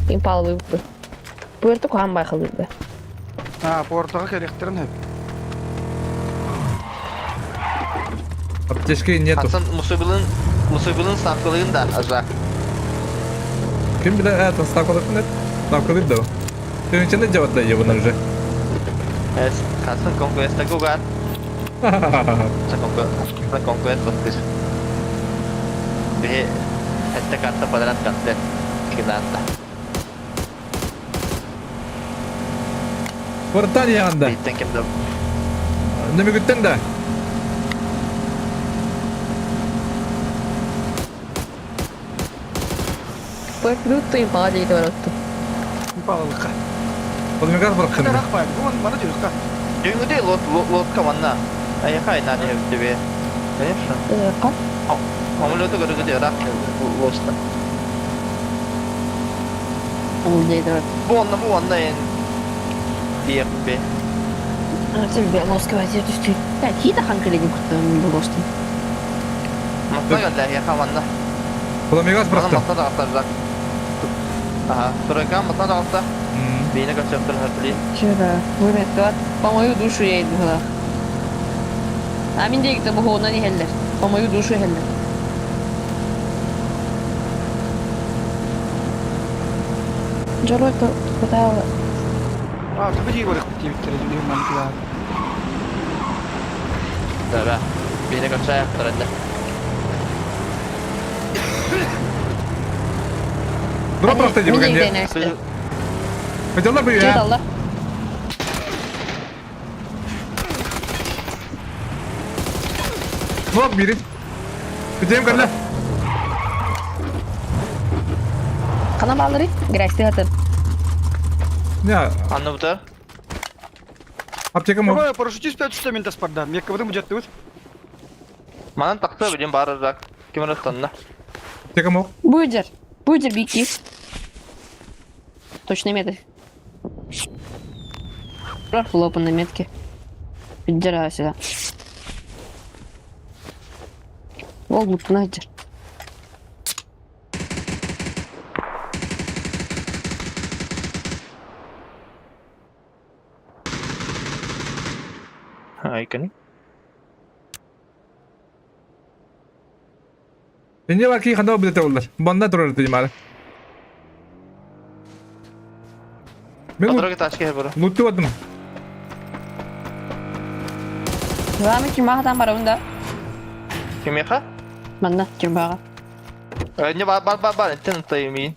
импал выпы. Пуэрто кухан байхалыйда.
Аа, портаға кэлиэхтэрин сөп.
Аптечки нету.
Хасан мусубилын мусубилын ставкалыгын да ажак.
Ким биле, это ставкалык нет? Ставкалык да. Ты ничего не делать да ебаный уже.
Эс, Хасан конкуэста кугар. Хасан конкуэст конкуэст бастыр. Бе, это карта квадрат карта. Кинанта.
Вартан янда.
Биттен ким да.
Нөмүгүттен да.
Пуэрто импал дейdi баратты.
Импалылыкка.
Подмигар барактын.
Хата рахпай. Бу маны жүрүкка.
Дүйүнгүдей лот лотка манна. Аяка айнан тебе. Конечно.
Ка?
Амулету көрүгүдей рак лоста.
Ол дейdi баратты.
Бу онна бу онна эн. Диеп бе.
Сен Беловский вазир түстү. Какие-то ханкаледин куттан булостун.
Матна келди аяка манна.
Подмигар
Мана
барактын.
матна да аттар Ага, турайка матна да атта. Бейне качаптыр хатли.
Вчера. Вымет по мою душу я иду. А мен дегите бу хоона хеллер. По мою душу хеллер. Жорой то хватало.
Аа, тугу жии барык диэбиттэр дии маны кылаа.
Да, да. Бейне качаптыр энде.
Дроп баракты деп генде. Хотелар бы я.
Алла.
Нок бери. Күтем кәллә.
Кана баллары грасти хатыр.
Не,
Анны бутар.
аптека мо.
Ой, парашютист 5 мен таспарда. Мекка бу жаттыбыт.
Манан такты билин бары рак. Ким растанна.
Аптека мо.
Буйдер. Буйдер бики. Точно меты. Хлопа на метке. Поддираю сюда. Ол глупнадер.
Айканы.
Инде бар ки ханда билете олар. Банда турар димары. Мен
Подруга тачка бар.
лутты бардым.
Вами тюрьмаҕа барабын да.
Кимиэхэ?
Манна тюрьмаҕа.
Не бар бар бар бар, тен таймин.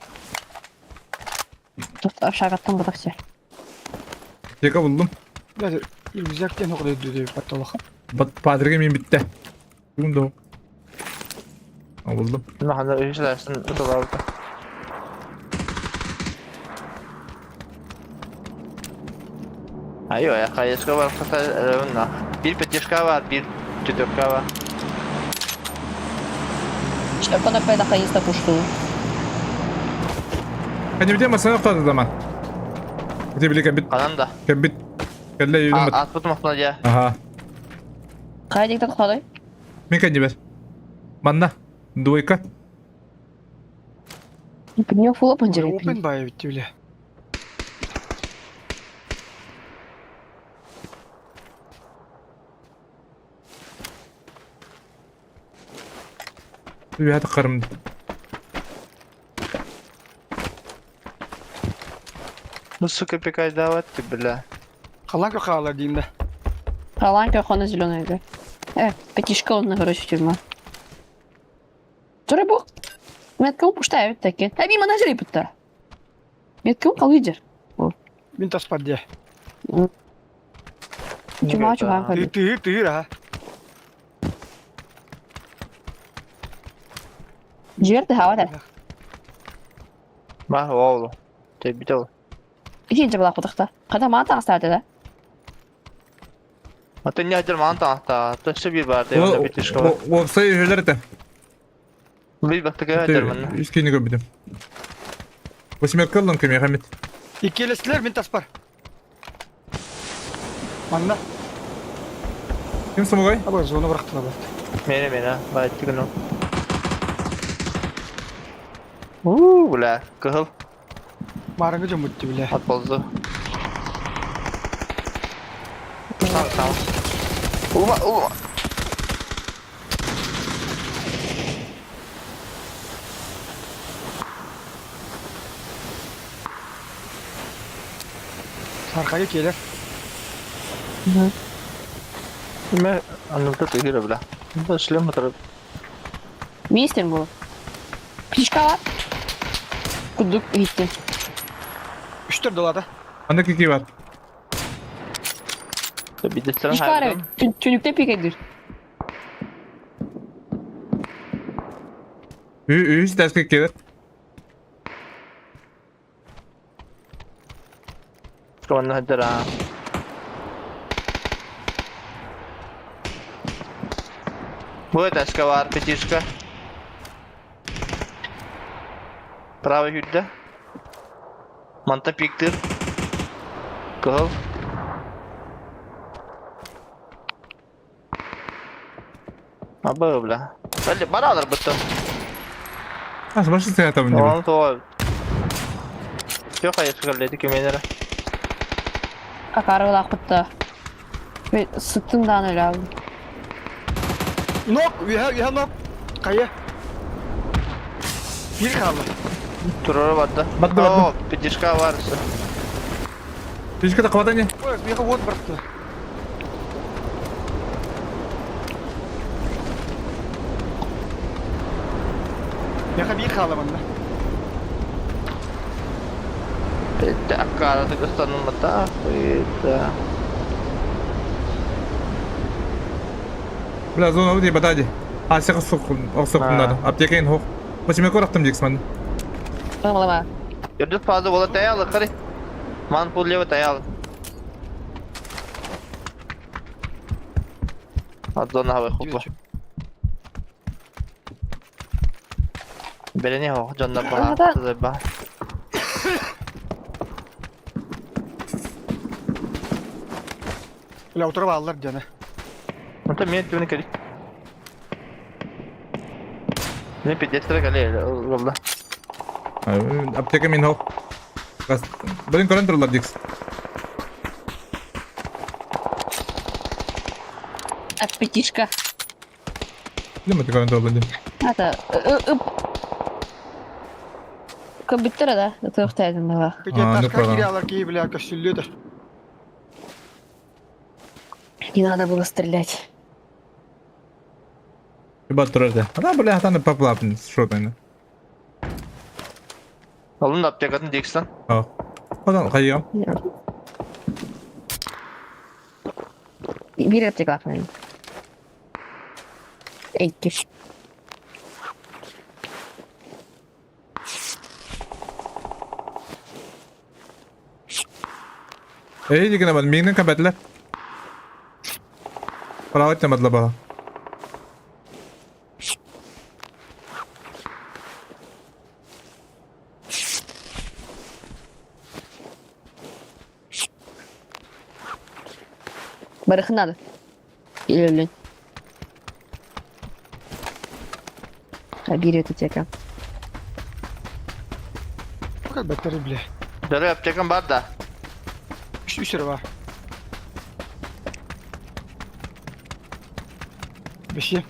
Шагаттан бутак сер.
Тека булдум.
Бля, рюкзак диэн оҕо дөйдүү батталаха.
Бат патрыга мен битте. Бүгүн да. Булдум.
Махана үһүс уталаабыта. Айо, я хайышка бар, хата, bir пятишка бар, bir четверка бар.
Шапана пайда хайыста пушту.
Кәнебде масана қады заман. Где били кәбит
Канан да.
кәбит кәлле юдум.
Атпыт махна я.
Аха.
Қай дегден қалай?
Мен кәнебер. Манна. Двойка.
Не фул опен жереп.
Open бай битти бля.
Үйәті қарымды.
Ну, сука, пикай давать ты, бля.
Халан хаалар дейм да.
Қалан көхона зеленый. Пятишка он, короче, тюрьма. Туры бу. Метком пушта бит таки. Әби мана жереп битті. Метком қалый жер.
Мин таспар дия.
Тюрьма чуга
Ты ты ты а.
Жер де хава да.
Ма, оолу. Ты бител.
Икенче булак бутакта. Када мана таңстарды да.
А ты не один ман та, та все bir бар, ты пятишка бар.
Опсай үйелер это.
Bir бакты кәдер мен.
Үскені көбідім. Восьмерка лын кеме хамит.
Иккелестилер мин таспар. Манна.
Ким самогай?
Аба зона бырактылар бат.
Мені мені, бай тигну. У, бля, кыл
Марыңы жомутты бля.
от ползу. Сам сам. Ума, ума.
Саркайы келер.
Мен анылта тыгыра, бля. Да шлем отырып.
Министр бу. Пятишка бар. Кудук гитти.
Үштер долада.
Анда кеке бар.
Бидестерин
Пятишка бар. Түнүктө пикедир.
Үс дәс кеке бар.
Команда хадара. Вот эскавар, пятишка. Правый хүдді. Манта пиктір. Кыл. Аба, бля. Бәлі, бара алыр бұтты.
Ас башы сәят абын деп.
Оны тоға. Жоқ, айсы кәледі кеменері.
Акары булак бутта. Мен сыттым дан эле.
Нок, үйә үйә нок. Кая. Bir kaldı.
Тұрыры барды.
Батты, батты.
О, пятишка барысы.
Пятишка да қабата не?
Ой, бияка вот быракты. Бияка bir kaldı манда.
Бітті, аккара тыгыстанылмата. Хуйта.
Бля, зона өте батади. А, сеқы соққын Аптека ен хоқ. Восьмерка рақтым декс ман.
Балама.
Үрдіс фазы бола таялы, қары. Ман пул лево таялы. От зона хавай хупа. Берене хо, жонна ба,
Ага.
ба.
Бля, отырып алалар жана.
Онта мен түні керек. Не пидестер кале, олла.
Аптека мен хоқ. Блин, көрін тұрылар декс.
Аппетишка.
Дим это көрөн тураллар дим.
Это ып. Көбүттэр да, тыахтаатын бала.
Пятиэтажка киирэлэр киһи бля көстүллүө да.
Не надо было стрелять.
Ребят, турар да. Ана бля, хатаны паплапын, шотайны.
Алын да аптекатын декстан.
Одан хайыам.
Биир аптекалаах Икки.
Эй, дигэн абан, миигин кэбэтилэр. Право темадла бала.
Барыхын надо. Или Биир аптека.
Баттары бля.
Бары аптекам бар да.
Үс үс бар. Беши.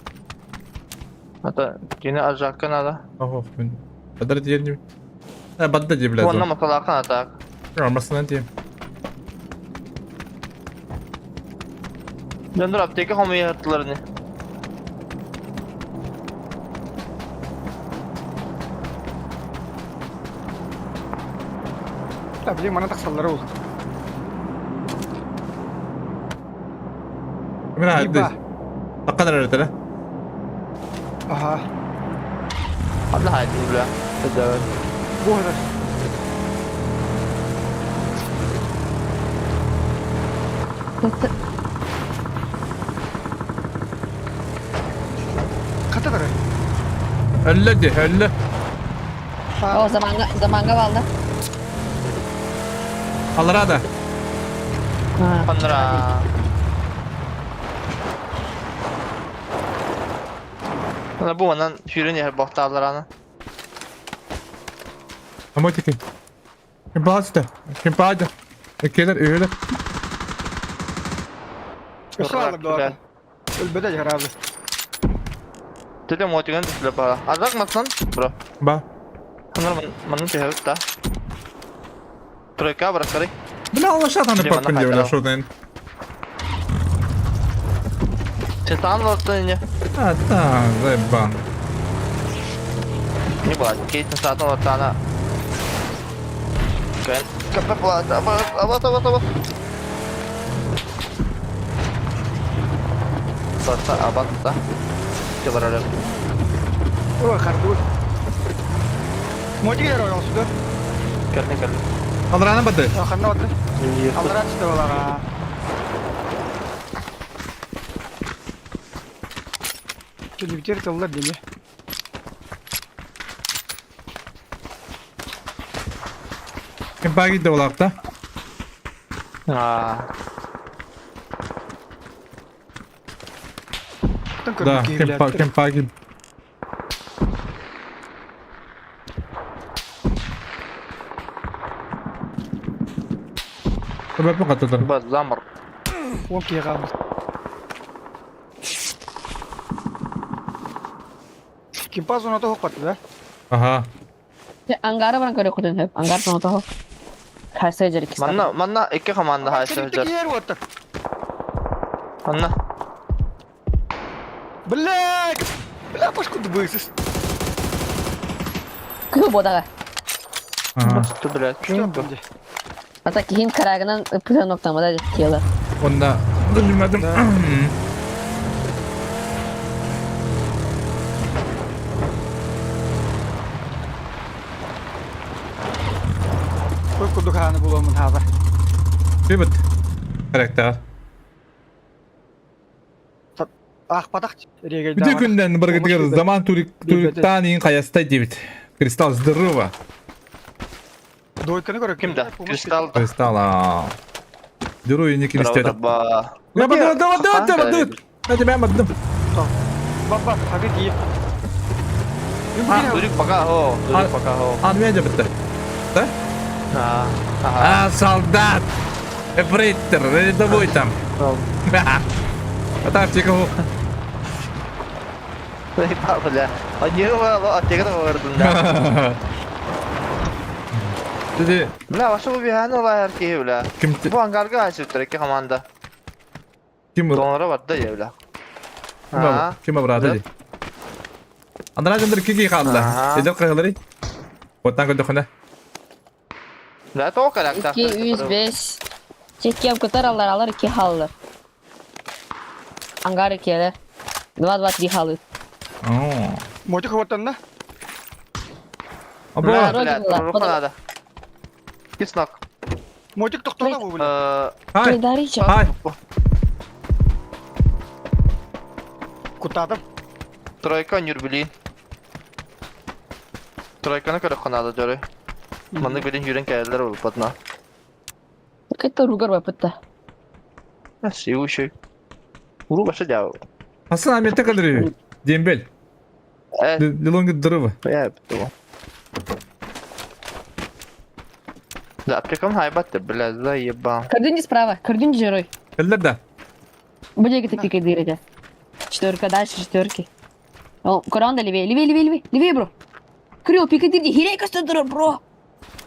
Ата кини ажакка надо.
Ох, мен. Бадар диэн. Э, бадда дии блядь.
Онна маталаакан атаак.
Армасынан дии.
Дьоннор аптека хомуйа ини.
Да, блин, мана тахсаллара ол.
Мин аһады. Аккадар эрэтэлэ.
Аха.
Ханна хайдын бля. Эдэ.
Буһара. Хата бары.
Өллө ди, өллө.
О, заманга, заманга балды.
Алара да.
Ханнара. Ана бу манан сүүрэн иһэр бохтааллар аны.
Амой тики. Ким баасты? Ким баады? Келер, өйөлөр.
Өссө алып да. Өлбөтө жарабы.
Төтө мотиган түслө бара. Азак масан, бро.
Ба.
Ханнар манын төһөбүт да. Тройка бараккары.
Бля, алашат аны
Блин,
папкын
ана
деп
қайтарам.
шотайын.
Сен таан олортун ини.
А, да, заебан.
Не болады. Кейтин саатын олортаана. Кэн. Капа болады. Абат, абат, абат, абат. Баста, абат, да. Те баралар.
Ой, хардур. Мотик ярар олсу да.
Кэлне кэлне.
Алараны бады.
Ханна барды. Аллара түсті балаға. Түлүктер тыллар деме.
Ким баги да олақта.
Аа.
Да, ким па, ким баги. Төбөппүн каттатар.
Бат замыр.
Он киға. Кимпа зоната хоққатты да?
Аха.
Ангары баран көрө күтүн хөп. Ангар соното. Хайса жер икки.
Манна, манна икки команда хайсы жар.
Киер отыр.
Манна.
Бля! Бля, пашку дыбысыз.
Кы бодага.
Аха.
Ту блядь.
Ата кихин карагынан ыпыта ноктамада тело.
Онда билмедим.
Көп курдук хааны буламын хаба.
Бибит. Характер.
Ах, падах. Регель
Бүтө күнден бір заман турик туриктан ең қаястай дейбит. Кристалл здорово.
Дойканы көрө.
Ким да? Кристалл.
Кристалл. Дөрү не кристалл.
Ба.
Я баду баду баду баду. Я тебя баду.
Баба, хагы ки.
А, дурик пока хо. Дурик пока хо.
Армия бітті. Да?
А. Ага.
А, солдат! Эфрейтор, рядовой там. А аптека ол.
Заебал, бля. Они аптека да бардым да.
Dedi
Бля, ваша bu bir olay erkeği бля.
ким
Bu angarga açıp iki команда.
ким
Donlara var da ya бля.
ким ким брат ди. Андрей Андр кики хаалла. Эдер кыһылары. Оттан көрдөхүнэ.
Бля, то характер.
2, 3, 5. Чеккем кытар алар, алар 2 халлар. Ангар 2 2, 2, 3 халы.
Мотик хватанна.
Або.
Бля, бля, руку надо. Киснок.
Мотик тохтоно бу бля.
Хай.
Дарича.
Хай.
Кутатым.
Тройка нюрбили. Тройканы көрөххө надо дөрөй. Маннык билин жүрен кэллэр улпатна.
Кайта ругар бапытта.
Сиуши. Уру баша дяу.
Асан Амете калдыры. Дембель. Лилонги дырывы.
Я бту. Да, аптекам хайбат, бля, заебал.
Көрдүн справа, көрдүн жерой.
Кэллэр да.
Будет ты пикай дыры, Четверка, дальше четверки. О, Коранда левее, левее, левее, левее, левее, бро. Крыл, пикай дырди, хирей костер, бро.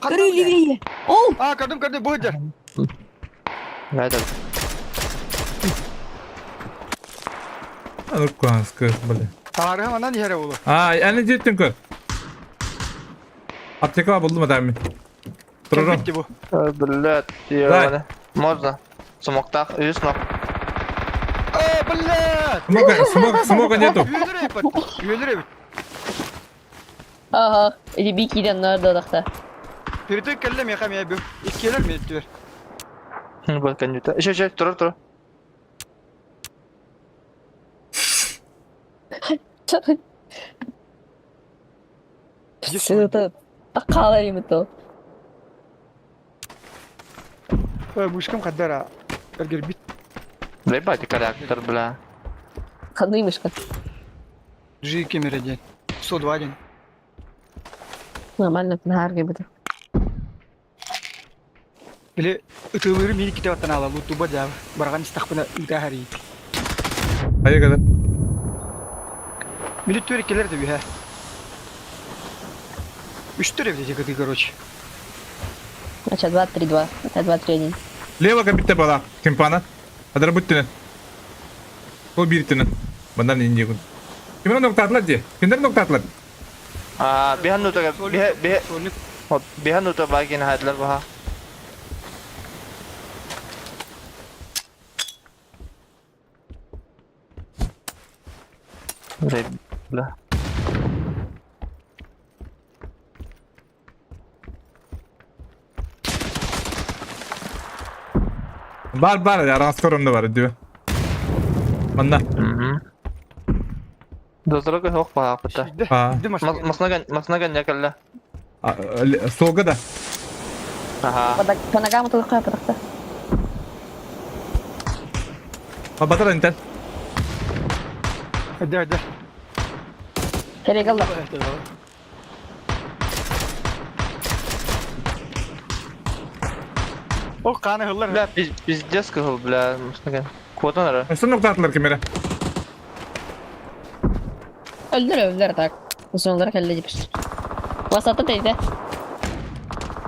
Крыл, левее. О!
А, көрдүм, көрдүм, бу жер.
Это.
Ну, каска, бля.
Тарыхым анан иһэрэ буолу.
А, аны жеттин көр. Аптека булдум адам. Турурум.
Кэлбит бу.
Блядь, ебаный. Можно. Смоктах, үс нок.
Э, блядь!
Смока, смок, смока нету.
Үөлөр эбит. Үөлөр эбит.
Ага, эти бикиден нарды одақта.
Перетек кэллэ миэхэ миэ бу. Иккиэлэр миэттүөр.
Бу конюта. Еще, еще, тур, тур.
Это такалар им то.
Мышкам хаддара. Эргербит.
Заебать, характер, бля.
Ханны мышка.
Жи кемере ден. 102 ден.
Нормально, нахар бит.
Или ытылыры мини ките баттан ала лутуба жабы. Барган истахпына ыта хари.
Айы кадar.
Мили түр келер де бүйә. Үч түр evde кыды, короче.
Значит, 2, 3, 2. Это 2, 3, 1.
Лево кабитте бала. Кимпана. Адар буттина. Ол бириттина. Бандан инде күн. Кимдер ноктатлар ди? Кимдер ноктатлар?
А, бихан нута, бих, бих, бихан нута багин хадлар баха. Бля.
Бар бар ya raskorum бар diyor. Манна.
Дозрога хох баха пата.
А.
Маснаган, маснаган якалла.
Солга да.
Ага.
По ногам толкаю, подохта.
А батар интен.
Да, да.
Перегалла.
О, каны хыллар.
Бля, пиздец кыл, бля, маснаган. Квотан ара.
Сон ноктатлар кемере.
Öldür öldür так. Sonlara kelle dipir. Vasatта teyze.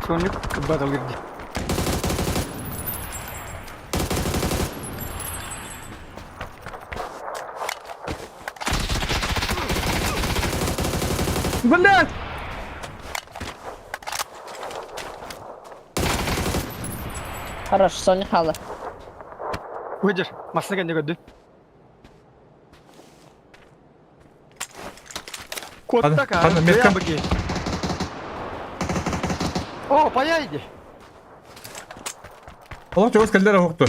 Сонник кыббат алгырды.
Блядь!
Хорош, Соня хала.
Выдер, маснаган не көрдү. Котта ка.
Метка.
О, паяйди.
Олар чогос келдер хокту.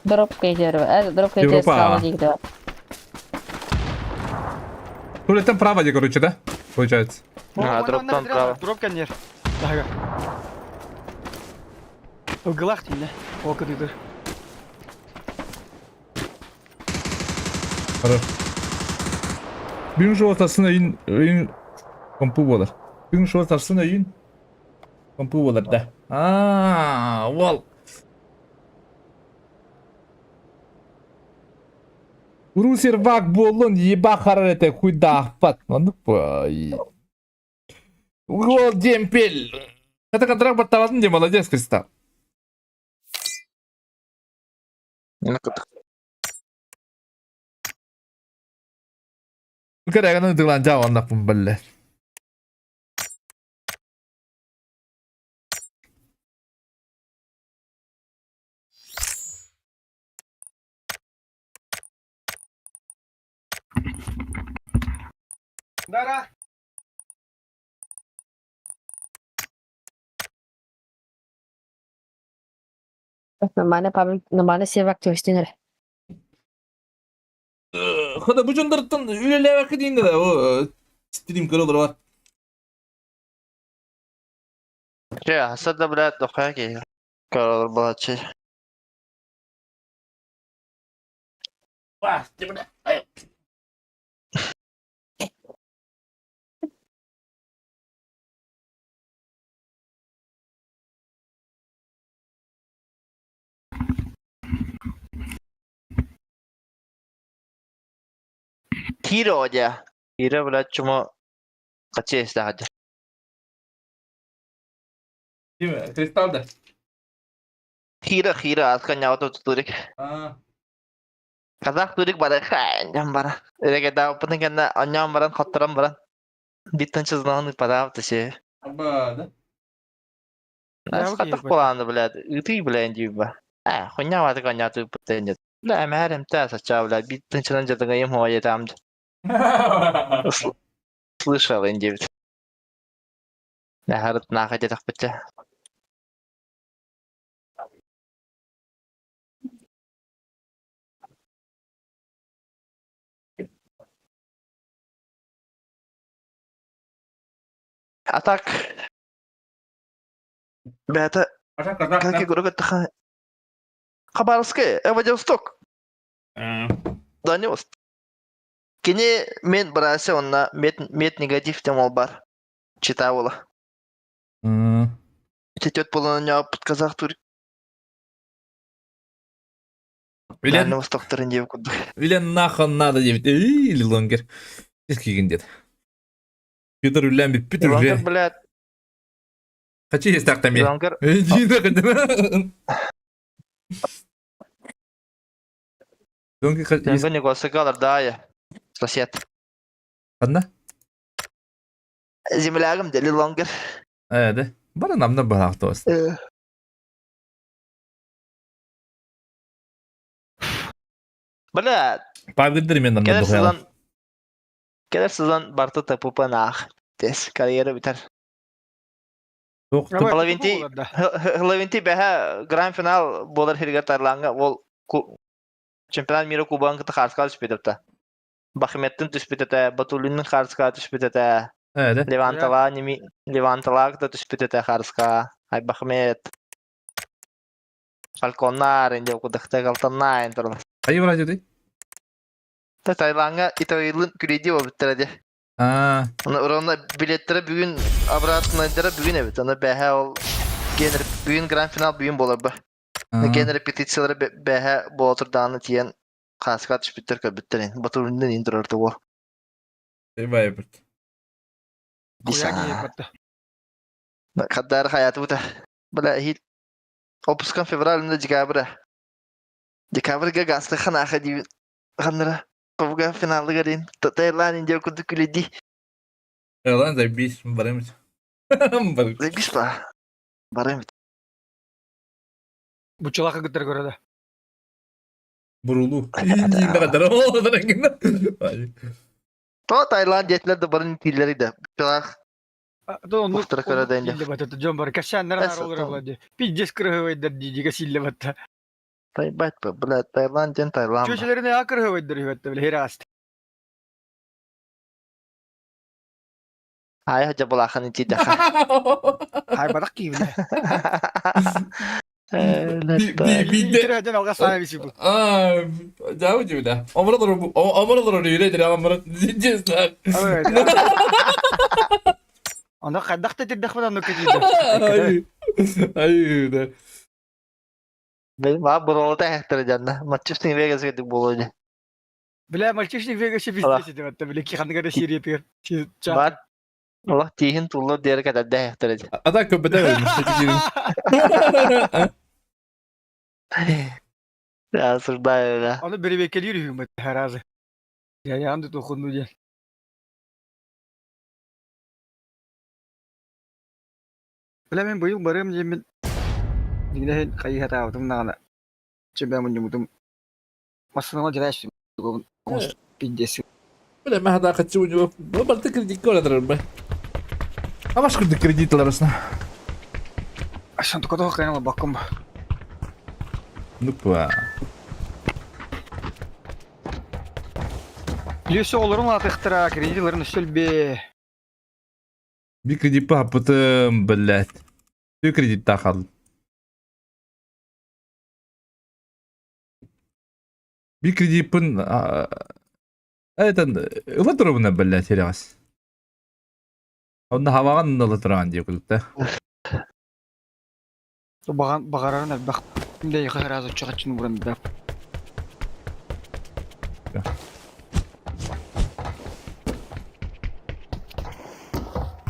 Дроп кейдер. Дроп кейдер
Европа.
стало дигде.
Туалеттен право де, короче, да? Получается.
А, дроптан право.
Дроп конер. Ага. Ылгылах тинне. О, кыдыдыр.
Хорош. Бүгүн жол тасына үйін компу болар. Бүгүн жол тасына үйін. Компу буолар да. Аа, уол. Уруу сервак буоллун, еба харар этэ хуйдаахпат. Оннук Уол демпель. Это контракт баттабатын де молодец, Кристалл. Кэрэгэн ытыглаан дьаабаннаппын балле.
Дара.
Нормально паблик, нормально сервак төстен эрэ.
Хада бу дьоннортон үлэлээбэккэ диин да о стрим көрө олорор.
Че, хаса да блядь, дохуя киһи. Көрөр балаччы. Кира дьэ. Кира, блядь, чума хачы эстэһэ
Кристалл да.
Хира, хира, аска ньаҕата тутурик. Казах турик бара хаанньан бара. Эрэгэдааппытын кэннэ онньоон баран хотторон баран. Биттэн чызнаан ыппатаабыт се.
Аба, да?
Хатах буолааны, блядь, ытый, блядь, диба. А, хуйня ватык онньоот ыыппыт нет. Бля, эмээр эмтээ сачаа, блядь, биттэн чынан дьатыҥайым хуайатаам. Слышал, индивид. Наһарыт нааха дьатахпытча. А так, бэйэтэ как игрок это Хабаровская, Владивосток. Дальний Кини мен быраася онна мет, мет негатив тем ол бар. Читала. Тетет буолан казах тур.
Билен
Дальний Востоктарын диэбит курдук.
Билен нахуй надо диэбит. Или лонгер. Кигин дед. Петр үллэн бүппүт
Лонгер,
уже.
блядь,
Хочу есть так там.
Лонгер,
Лонгер
Лонгер не госыгалар да, сосед.
Ханна?
Землягым дели Лонгер.
Э, да. Бара намна барахтос.
Бля,
Пагырдыр мен намна
кэлэр
духаяла.
сезон кэлэр сезон барта ТПП наах. Тес карьера бүтэр. Половинти- Хлавинти бэһэ гранд финал буолар хиргэр Тарланга ол чемпионат мира кубогын кытта хаарыскаҕа түспүт эбитэ. Бахметтин түспүт этэ, Батулиннын хаарыскаҕа түспүт этэ,
Э, да.
Левантала ними Левантала кытта түспүт этэ хаарыскаҕа. Ай Бахмет. Фальконнаар инде кудахта галтаннаайн турла.
Айы вроде ты.
Та Таиландга Италиялыын күрейдии буолбуттара дии.
А,
Оны ровно билеттері бүгүн обратныйдара бүгүн эбит. Аны бэһэ ол ген бүгүн гранд финал бүгүн буолар ба. Ген репетициялары бэһэ буола турдааны тиийэн хааска түспүттэр көрбүттэр ин. Батуруннан ин турар тугу.
Ибай бит.
Хаддар хаятı бута. Бля хит Опускан февраль декабрь. Декабрьга гасты ханаха ди ханнара. Павга финалыга дин. Таиланд индия курдук күлэди.
Таиланд заебись, барым.
Заебись па. Барым.
Бучалаха кыттар көрөдө.
Бурулу.
То Таиланд диэтилэр да барын тииллери да. Бучалах
Оннук Дьон бар кашаннар олор була Пиздец кырыһыбайдар дии силле батта.
Тайбат ба, блядь, Таиланд ден Таиланд.
Чөчөлөрүнө а кырыһыбайдар үбэтте биле хераст.
Ай хажа булахан ити даха.
Хай барак киибиле.
Биде
Жан алга сана биси бу.
А, да у тебя. Омралар омралар үйрөдүр амрат. Честно.
Онно хайдах да тирдэхпин оннук кэтиирдим.
Ай, ай, да.
Баа буролата эһэхтэрэ дьанна. Мальчишник Вегас кэтик буолуо дии.
Бля, мальчишник Вегасе пиздец этим это, бля, ханнык эрэ сериятыгар.
Бар. Олох тииһин туллар диэри кэтэрдэ эһэхтэрэ дии.
А так көппөтө
Осуждаю, да.
Ону бэрэбиэркэлиир үһүм разы. Я яан да тохунну диэн. Бля, мин быйыл барыам диэммин дигинэ хайыһатаабытым даҕаны чэбэ мунньубутум массыынала дьарайсым пиздец.
Бля, махада хочу у него. Ну, барты кредит көрөтөрөр бе. А ваш кредит кредит ларасна.
Асан токото кайнала баккым.
Ну па.
Плюс оҕолорун аатыхтара, кредитларын өссө элбээ.
Би кредит папытым, блядь. Ты кредит тахал. Би кредиппин это ыла турабына, блядь, сериас. Онно хабаҕан ыла тураҕын дии курдук да.
Баҕарарын элбэх. Дэйхэ сразу чахачын буран да.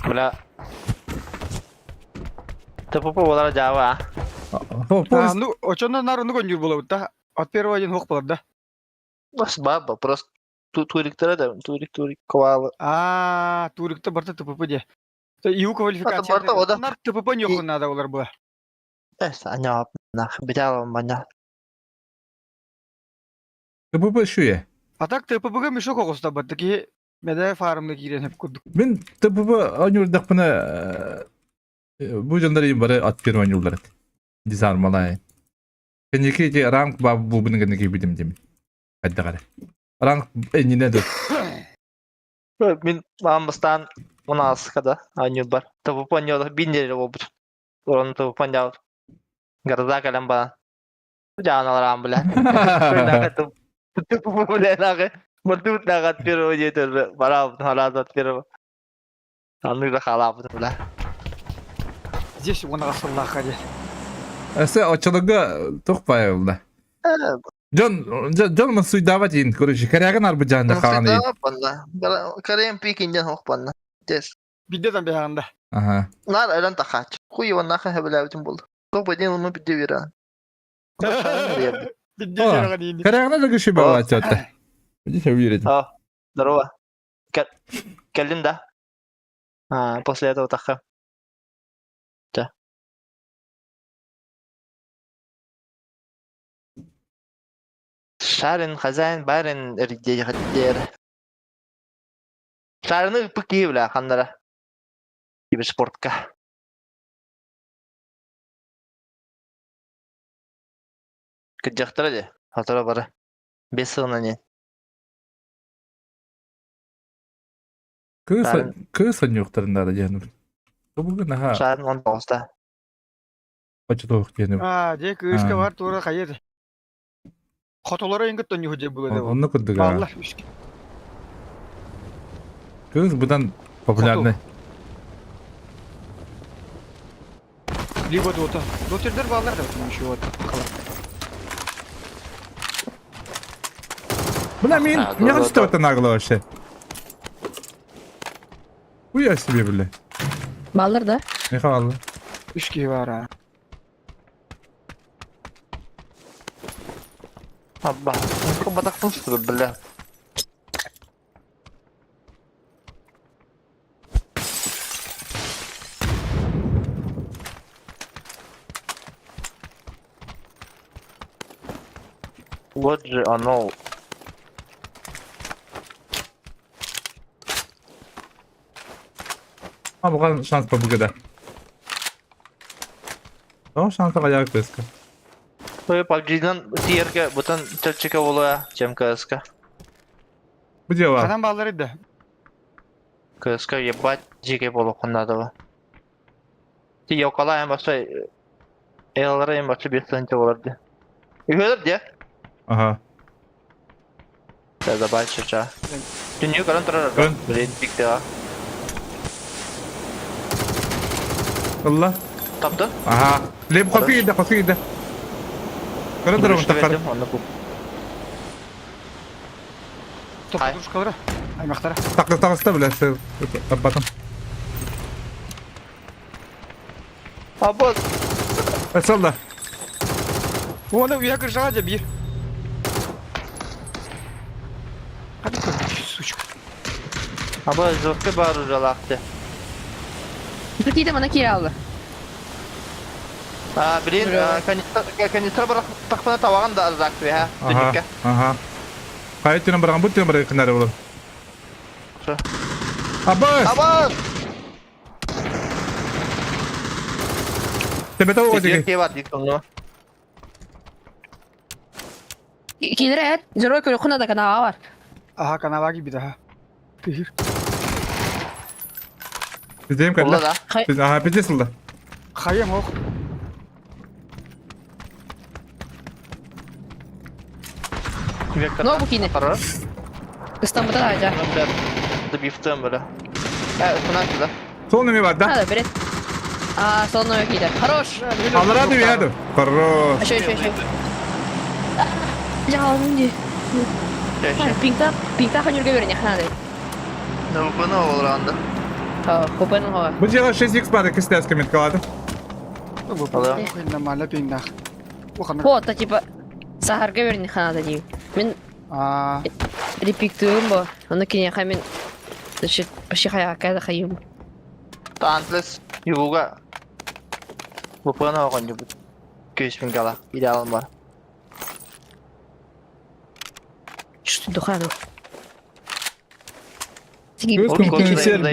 Бля. ТПП буолара дьаба.
Ну, очонно нар ону көннүр булабыт да. От первого один хуох болар да.
Бас баба, просто туриктара да, турик турик ковалы.
А, турикта барта ТПП де. Ию квалификация. Нар ТПП не надо олар была.
Эс, аня, нах, битала маня.
ТПП шуе.
А так ТПП-га мешок оҕуста бар таки медэ фармна киирэн хөп курдук.
Мин ТПП оонньуурдахпына бу дьоннор бары от первого оонньууллар. Дизармалай. Кэнники ити ранг баа буубун гына киирбитим дим. Хайдах эрэ. Ранг эннинэ ду.
Мин маам бастаан унаска да оонньуур бар. ТПП оонньуур бин диэри буолбут. Урон ТПП оонньообут. Города кэлэн баран. Дьааналараан бля. ТПП бля Мартыбыт от первого диэтэр бараабыт хараат от первого. Аннык да халаабыт бля.
Здесь уонаҕа сыллаахха диэн.
Эсэ оччолорго туох баай буолла? Дьон дьон мансуйдаабат иин, короче, корягын арбы дьаанда хаҕан иин.
Кореян пикин дьэн хохпанна. Тес.
Бидде там бэһэҕинда.
Ага.
Нар өлөн тахаач. Хуй оннаха хэбэлээбитин болду. Туох бэдин уну бидде бира.
Бидде бираҕын иин.
Корягына да күшү балааччы Видите, уверен.
Здорово. Кэллин да? А, после этого таха. Да. Шарин, хозяин, барин, эрдер. Шарины ыппыт киһи бля, ханнара. Киберспортка. Кыдьахтара де, хатара бары. Бес сылынан не.
Кыыс кыыс онньуохтарын диэн. Бу наһаа
Шарын он тоҕуста.
Хочотуох диэн.
Аа, дьэ кыыска бар туора хайыр. Хотолоро ингит тонньуһу дьэ булады.
Онно курдук.
Бааллар.
Кыыс быдан популярный.
Либо дота. Дотердер бааллар да еще вот.
Бля, мин, не что это нагло вообще. Хуя себе, бля.
Бааллар да?
Не хавалла.
Үс киһи баар аа.
Абба. Батахтын сытыр, бля. Вот же оно.
А, буга шанс по БГД. О, шанс аҕыйах кыыска.
Ой, PUBG-дан тиэргэ бутан чэпчэки буолуо, чем КСК.
Бу дьыала.
Ханан бааллар да?
КСК ебать дьиикэй буолуоххун наада Ти йокалаан баша эллара баша биэс тыһыынча буолар дии. Үһүөлэр дии.
Ага.
Да забачча ча. Түннүгү көрөн турар
Көрөн.
Блин, пиктеҕа.
Ылла.
Таптын.
Аха. Леп хосу киирдэ, хосу киирдэ. Көрө турабын таххар.
Топтушкалара. Аймактара.
Такы таҕыста бile. Таппатым.
Абы.
Ысылда.
Оны уя кыржаға деп bir. Hadi көрдүк, сучка.
Абы жокке бар ужалақты.
Какие-то мана киираллар.
А, блин, канистра канистра бар тахпана табаган да арзак ха.
Ага. Ага. Хайы түнен барған, бұл түнен барған кінәрі olur. Абы!
Абы!
Тебете оға деген.
Киирэ эт, дьоруой көрүөххүн да канаҕа бар.
Аха, канаҕа киирбит аха. Киһир.
Біздейім кәлі. Аха, бізде сылды.
Хайым ох.
Но бу киини. Ыстаммыта да дьэ.
Бифтем бля. Э, да.
Сол неме бар да?
Надо, берет. А, сол номер киирэ. Хорош.
Аллара да үйәді. Хорош.
Еще, еще, еще. Жаалым дии. Пингта, пингта ханюрга берин яхнады.
Ну, бұны олранды.
Хопен хова.
Бұл жағы 6x бар, кісті әскемет қалады.
Нормально пингнах.
Хо, та типа сахарга берин ханада дии. Мен репиктуым бо. Оны кинеха мен значит, почти хаяка да хайым.
Тантлес юга. Бупына оған юбут. Көз гала. Идеалым бар.
Что духану?
Көз күн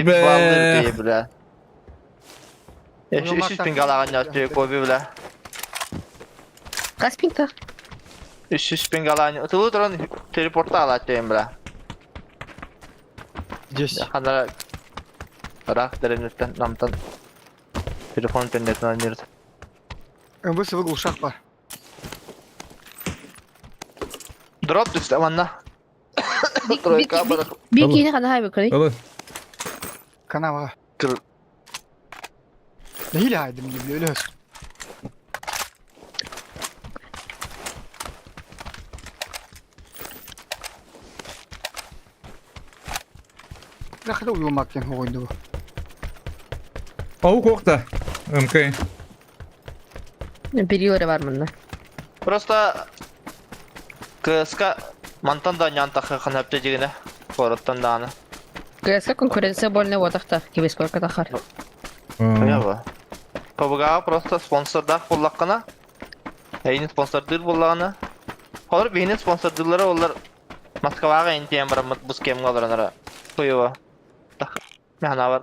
бе.
Үш пинг алаған яты көбі біле.
Қас пингта?
Үш пинг алаған. Тылы тұран телепортта алады дейін біле.
Здесь.
Ханара Рақ дәренеттен намтан телефон интернетін ойнырды.
МВС глушак бар.
Дроп түсті аманна. Тройка бар.
Би киини хана хайбы көрей.
Ылы.
Канаваға. Нехиле хайдым деп өлөс. Рахда уйумак ден хогойду бу.
Ау коқта. МК.
Перилері бар мында.
Просто КСК мантан да нянтахы ханапты дегене. Короттан да аны.
КСК конкуренция больная отақта. Киберспортка тахар.
Понятно. ПБГ просто спонсордах буллаккана. Эйни спонсордыр буллагана. Холор бихини спонсордырлары олар Москвага интиен барамыт бус кемге олар Хуева. Мен бар.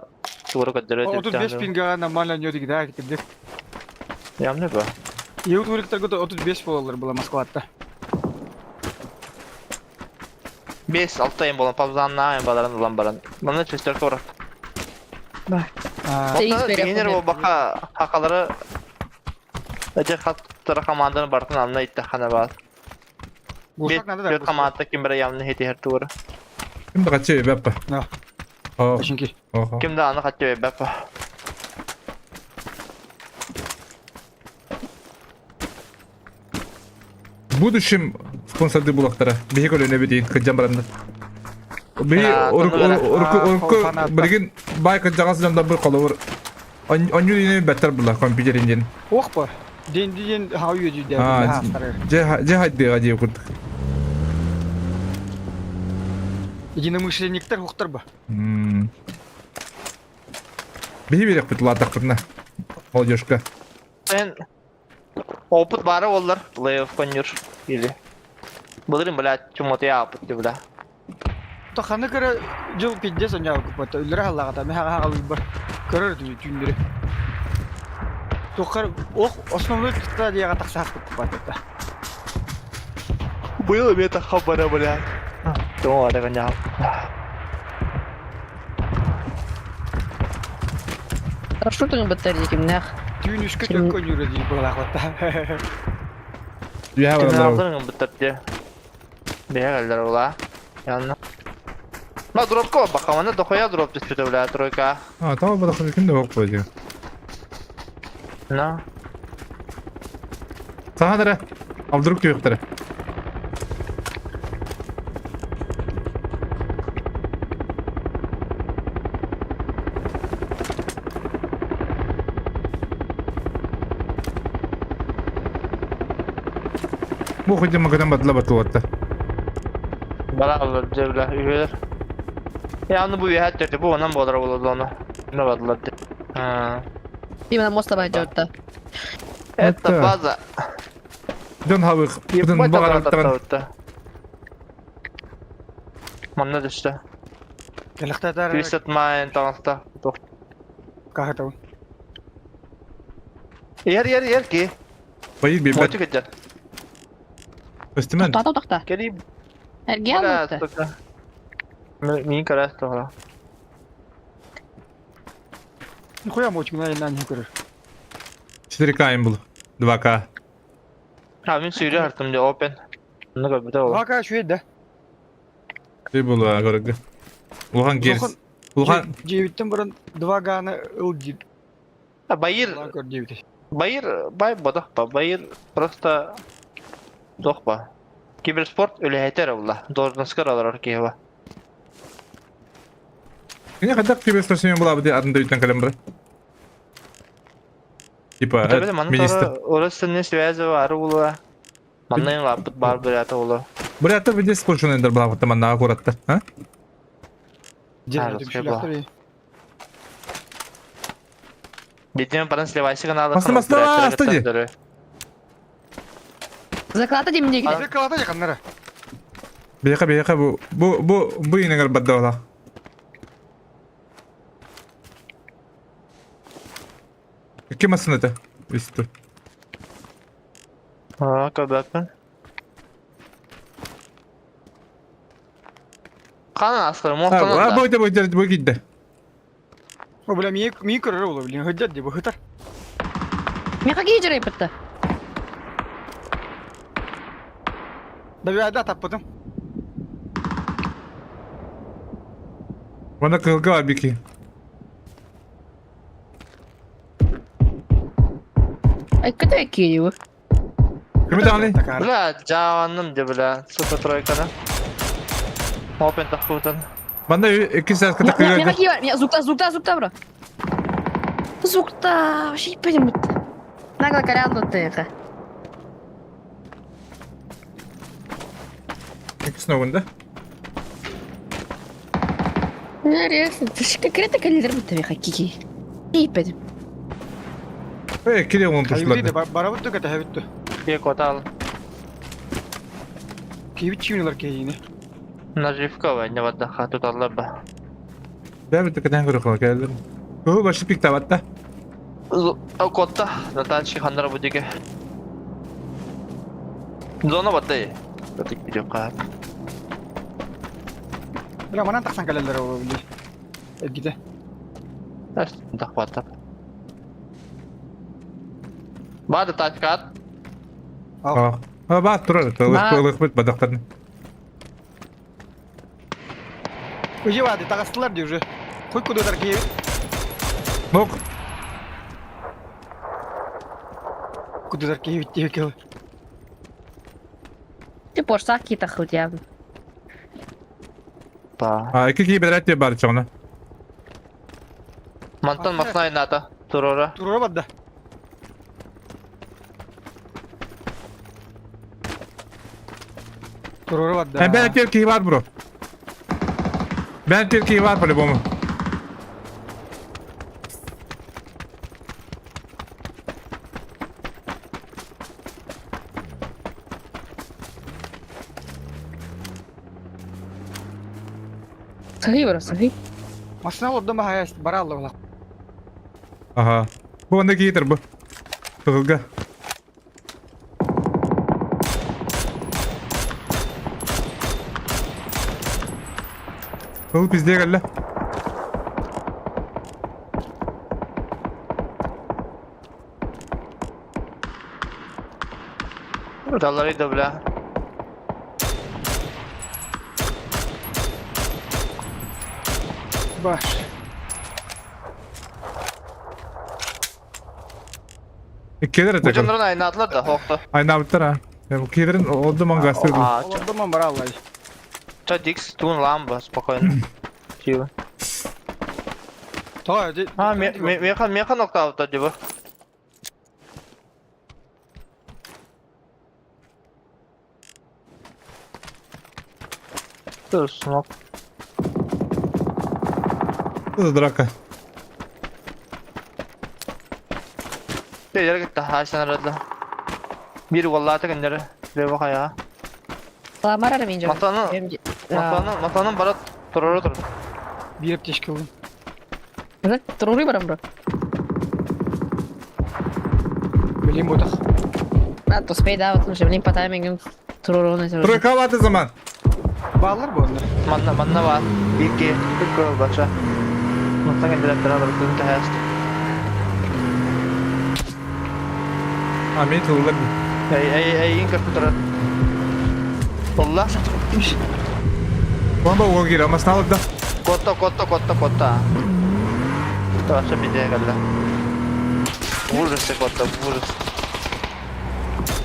Тугуру көддөрө
35 пинга нормально не дигиде кирдик.
Ямны бу.
Еут уриктерге 35 болалар була Москвада.
5-6 айын болан пабзанна айын баларын улан баран. Маны чөстөр кора. Бихинер бу бака хакалары Эже хаттара команданы бартын анна итте хана бар.
Глушак надо
Бет команда ким бир ямны хети тугуру.
Ким да качы бәппа.
Да.
О.
Башынки.
Охо.
Ким да аны хатты бәппа.
В будущем спонсорды булактара. Биһи көлөнө битин кыджан баранда. Биһи урку билигин бай кыджагас жанда бир коловур. Оню дине беттер була компьютер инден.
Ох ба. Ден ден хау юдү дә.
Же же хадды гади курт.
Единомышленниктер хохтар ба.
Биһи бирек бит латак Молодежка.
Sen опыт бары олар плей-офф конюр или. Былырын бля чумоты опыт бля.
Таханы көрө жыл пиздец оня купата. Үлләре халлагата мен хага хага бар. Көрөр түндүрү. Тохар ох основной стадияга таксак купата.
Быйыл мен хабара бля. Тоң ада коня.
Хорошо ты батарея кимнах.
Түүн үшкө төккө нүрө дейт булакта.
Я барам.
Алдырың биттерде. Бәгәлдер ула. Янна. Ма дропка бакаманы дохуя дроп түшүтө бля тройка.
А, тау бада ким да бок койду.
На.
Саҥа эрэ. А вдруг түһүөхтэрэ? Бу хоть магазин батла батылатта.
Бараллар дьэ үһүлэр. Я аны бу үһэ төрдө бу онон буолар буолар ону. Не бадылар.
Именно мост обойдет,
Это база.
Дьон хабых. Бутун багараттан.
Манна түстэ.
Кэлэхтэтэр.
Twisted Mind таҥаста.
Каһатабын.
Ер ер ер ки.
Байыр бибет.
Мотик эдер.
Өстүмэн.
Тоқтата тоқта.
Кели.
Эрге алыпты.
Мин көрөс тоҕо.
Нихуя мотик на на не көрөр.
4К им был. 2К.
А мин сүүрэ хартым де open. Онно көрбүтэ ол.
2К үчүгэй да.
Ты была көрөгө. Улахан герс. Улахан
Дьиэбиттэн баран 2К-ны ыл диир.
А Байыр
Көр диэбитэ.
Байыр бай бодох ба. Байыр просто дох ба. Киберспорт үлэһитэ эрэ була. Должностка олорор киһи ба.
Кини хайдах киберспортсмен буолабыт атын дөйтөн кэлэн бара. Типа министр.
Орыс связи бары була. Манна лаппыт бар бурята була.
Бурята виде скучно буолабыт манна кураттар. А?
Биден паран сливайсы каналы.
Басты басты асты ди.
Заклата дем неге.
Заклата якыннары.
Бейха бейха бу бу бу бу инегер баддала. Ким асын это? Үстü.
Аа, көбөппүн. Канан аскыр, мостон.
А, бойда бойда бой кидде.
О, бля, мии мии көрөр болу, блин, хыджат ди, бу хытар.
Меха кейджер айпытты.
Да, да, таппытым.
Вона кылга бики.
Ай, кытай кейу.
Кими даҕаны?
Бля, жаанным де бля, супер тройканы. Open тахпытын.
Манна икки сааска
Меха
такыга.
кейу, звукта, звукта, звукта, бро. Звукта, вообще не понимаю. Нагло корян ты.
Иккисин огунда.
Интересно, ты же конкретно калидр будто меха кики. Не понимаю.
Э, кире он
Хайбиди
тушлады.
барабыт тука тэхэбит.
Кие котал.
Киби чимнилар кейини.
Наживка ва не вадда хату таллаба.
Да, бит кытан көрө келдим. Бу башы пик табатта.
Котта, Натальчи ханнара будиге. Зона батты. Батык видео кат.
Бля, манан тахсан калелер ол били. Эргите.
Әс, тахватта. Бады тачкат.
А, ба турар, ылык бит бадактарын.
Уже бады, тагастылар ди уже. Хуй кудудар кейи.
Нок.
Кудудар кейи бит кел.
Ты порсак кита худя.
Ба.
А, икки ки бедрәт бар чоңна.
Мантан масна ната. Турора.
Турора бадда. Турора бадда.
Бен терки бар бро. Бен терки бар по-любому.
Сахи, бро, сахи.
Масна олдум хаяс баралла була.
Ага. Бу анда кейтер бу. Кызылга. Ол пизде кэллэ.
Даллары да бля.
Баш.
Иккилэр
Бу
этэ.
дьоннорун айнаатылар да, хоохто.
Айнаабыттар а. Киирин олду мангастыр.
А,
Олордуман бараллай.
ча Дикс туун ламба спокойно. Тиба.
Тоҕо ди.
А, механ механ октавта диба. Dur smoke.
Что за драка?
Beyler gitti. Hasan aradı. Bir vallahi gönderi. Bir bak ya.
Ламар армин
Masanın masanın masanın bara tururu tur.
Биир аптечка ылын.
Турури барам бро.
Билим ботах.
А, то спей да, вот уже, блин, по таймингу туруруну.
Тройка ваты заман.
Баалар бу онно.
Manna manna var. Bir ki bir kol başa. Masan gönderip alır. Kızın tehest.
А, мен тылылар.
Ey ey ey in kapı turur. Allah.
Бомба угол киир, масналык да.
Kotta kotta kotta kotta. Başa bir diye geldi. Ужас kotta ужас.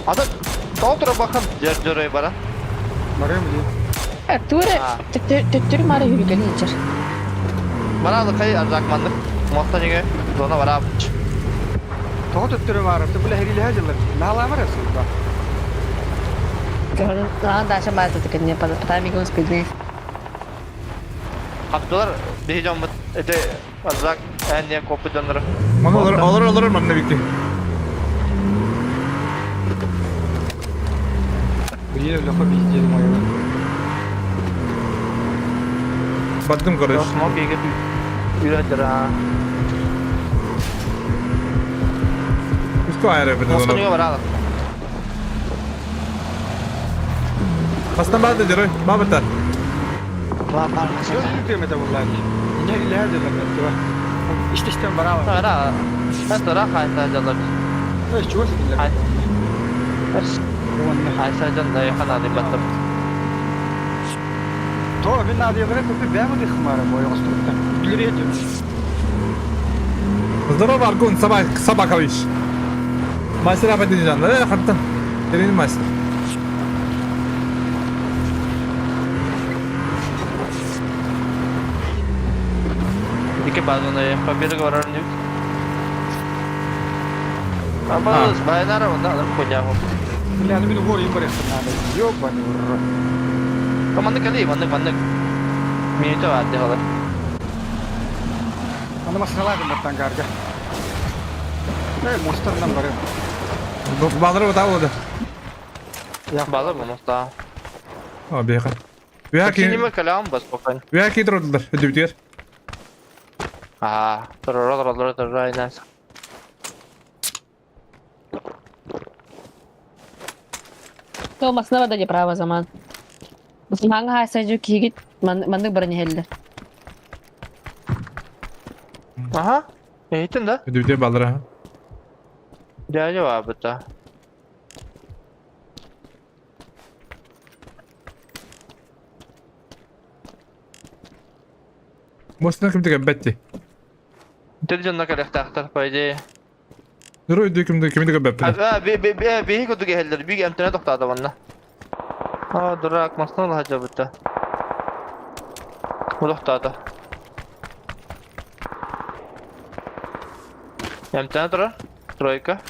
Ата Тоғытыра бақын жер бара.
Барым ди.
Туре, төттүрү мары хүргөн ичер.
Бара алықай арзакмандық. Моста неге зона бара апыч.
Тоҕо төттөрү баарым. Бу лэһирилэһэ дьыллар. Наалаамар эсулба.
Даша баата текенне по таймингу спидне.
Қаптылар бейі жомбыт. Эте арзак әнне копы жоныры.
Маны олар олар олар манна бики.
Биле лохо везде моё.
Баттым короче.
Смок егет үйрәдір а.
Пускай айры бит.
Моста неге бара алық.
Бастан барды дерой. Бабыта.
Бар бар.
Жол үтөмөтө буллар. Инерилэһэ дьыллар. Истистен баралар.
Бара. Хәтта хайса жалар.
Өй чугас дилер.
Ай.
Онна.
Хайса жан да яхан ады баттым.
То мен надыялары көпү бәмү дихмара бой остурта. Билер этим.
Здорово, Аргун, собак, собакович. Мастер апа жан. Э, хаттан. Терин мастер.
Ике базаны победа барар не. Абыз байнара онда алып хуйня.
Бля, ну мен гор им барыхтар надо. Ёбаный в рот.
Команда кали, маннык маннык. Минута ватты холар.
Аны масналады маттангарга. Эй, мостардан барым.
Балдыры вот алды.
Бала бу моста.
О, беха. Вяки.
Кинеме калам бас спокойно.
Вяки трудылар. Өдүбүтер.
А, турор турор турор айнас.
То масна бада право заман. Манга хайса жу кигит мандык барани хеллер.
Аха. Эйтин да?
Өдүбүтер балдыры.
Дядя вабыта.
Мостuna ким деген бәтти.
Тел жонна калехтахтар, по идее.
Дөрө өдү ким ким деген бәппи.
А, би би би би куду гелдер, би эмтене токтады манна. А, дурак, мостна лахажа бытта. Токтады. Эмтене тура. Тройка.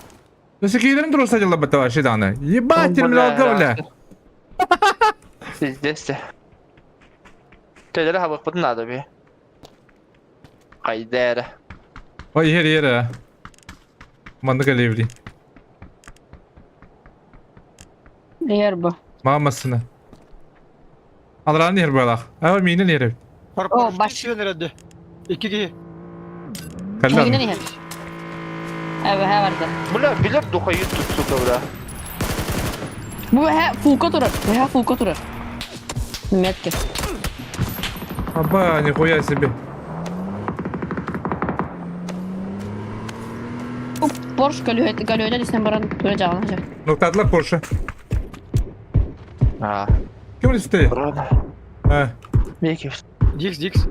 Өсө кийдерин туруса жыла бата вообще даны. Ебать, терминалга бля.
Пиздец. Телere хабык бутун надо би. Кайдера.
Ой, ер ер. Мандык элеври.
Ер бу.
Мамасына. Алран ер балах. А минен ер.
О, баш.
Нерде. Икиги.
Калдан.
Минен ер. Эбе хэ барды.
Бля, билер духа ют сука, бля.
Бу хэ фулка турар. Бу хэ фулка турар. Метки.
Аба, нихуя себе.
Бу Порш көлүөт көлүөтө десен баран тура жаган.
Ноктатлар Порше.
А,
Ким үстө?
Брона.
А.
Меки.
Дикс, дикс.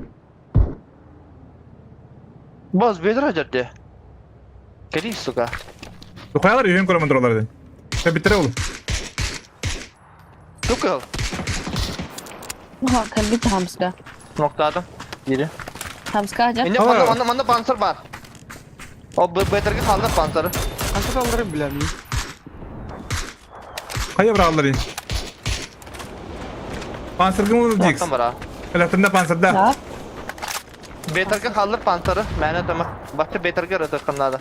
Бос бедра жерде. Кели, сука.
Тухайлар үйен көрөмөн туралар ден. Биттер ол.
Тукыл.
Ха, кэлбит хамска.
Ноктадым. Biri.
Хамска дьэ.
Инде манна манна манна панцир бар. О бетерге қалды панциры.
Қанша алырын білемін.
Хайа бырағалар ин. Панциргын ол дикс.
Оттан бара.
Электронда панцирда.
Да.
Бетерге қалды панциры. Мәне тама. Бакты бетерге рыты қыннады.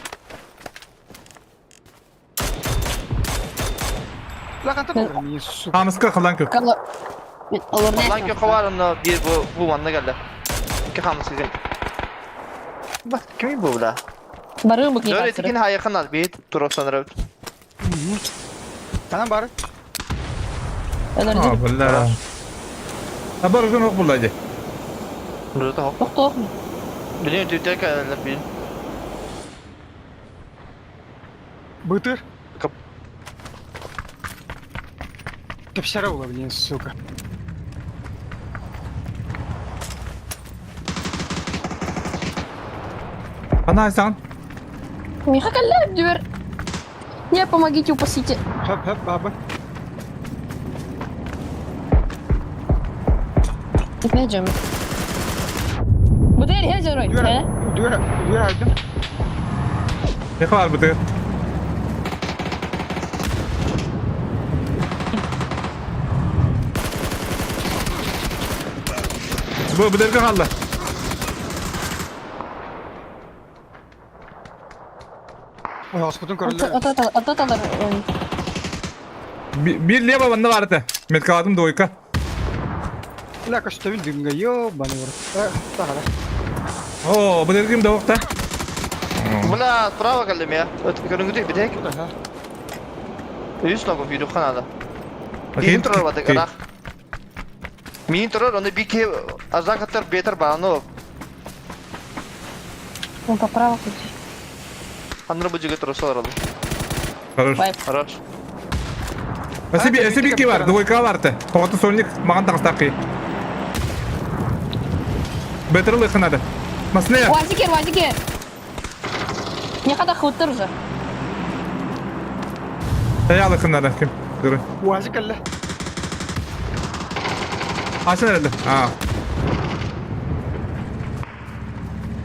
Хамыска кылан кök.
Lan kök var onda bir bu bu manna geldi. İki hamısı kim? Bak kimi bu bula?
Барым бу
Dört etkin ha yakın al bir tur sanırım.
Tamam bari.
А, бля. А бар uzun ok bullaydı.
Burada hop.
Тохтоо.
Biliyorum tüyler geldiler bir.
Бытыр.
Кап.
Кепсера була, блин, сука.
Ана айсан.
Миха калля дверь. Не, помогите, упасите.
Хөп, хөп, баба.
Опять же. Бутырь, я зерой.
Дверь, дверь, дверь айдым.
Ne var bu tır? Bu bu dergi kaldı.
Ой, аспытын көрілді.
Ататалар.
Bir лево bende vardı. Metkaladım двойка.
Бля, көстөбүн дүнгө, ё, баны бар. Тағара.
О, bu dergim de yokta.
Bula bravo geldim ya. Ötü görüngü bir tek. Üst logo bir dukkan Мин турар батык ырах. Мин турар оны бики азакаттар бетер бағаны
Он поправо пути.
Аныр бу жиге турса оралы.
Хорош.
Хорош.
Өсі өсі бики бар, двойка барды. Тоғыты сольник маған тағыстақ Бетер лыхынады. Масне.
Вазикер, вазикер. Не хада хуттар уже.
Тая лыхынады. Ким? Дұры.
Уазик әлі.
Açın herhalde. Ha.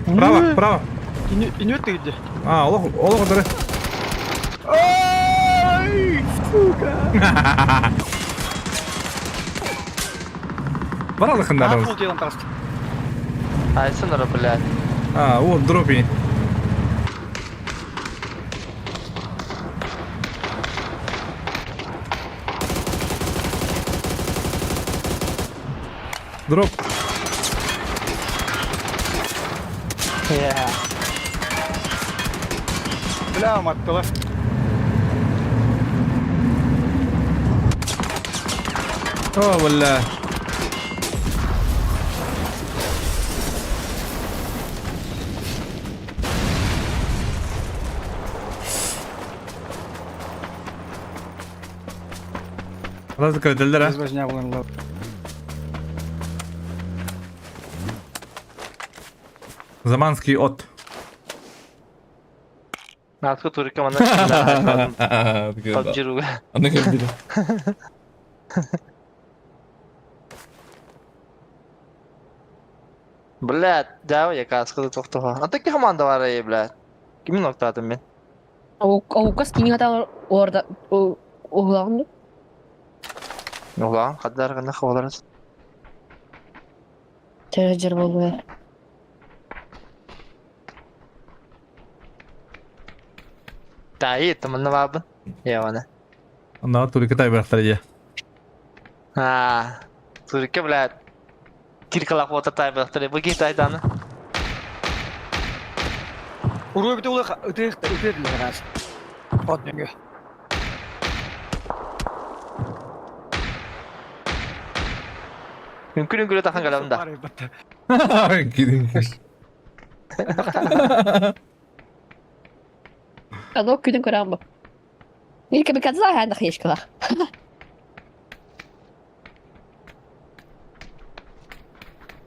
Bravo, bravo.
Инет дегенде.
А, олох, олох дұры.
Ай, сука.
Бар лыхынады.
Қол делан тағысты.
Айсын ыры, блядь.
А, о, дропи. Дроп.
Yeah.
Бля, маттылар.
О, бля. Nasıl kırdılar ha?
Без возня булан
Заманский от.
Natku турика мана. PUBG руга.
Аны кырдылар.
Блядь, дәу я каскы тоқтоға. Ата ки команда бар ей, блядь. Кимин октадым мен?
Аукас кине хата орда угланды.
Ulan, kadar gana хаваларыз.
Жер болду.
Тайы, тымынны бабын. Я вана.
Анда турика тай бирахтар я.
А, турика, блядь. Киркалак бота тай бирахтар. Бу ки тайданы.
Уруй бит улы ытык ытык лерас. От нөңгө.
Мүмкүн үңкүрө тахан галам да.
Кидин.
Ано күнүн көрөм бу. Илке бикадза ханда хешкала.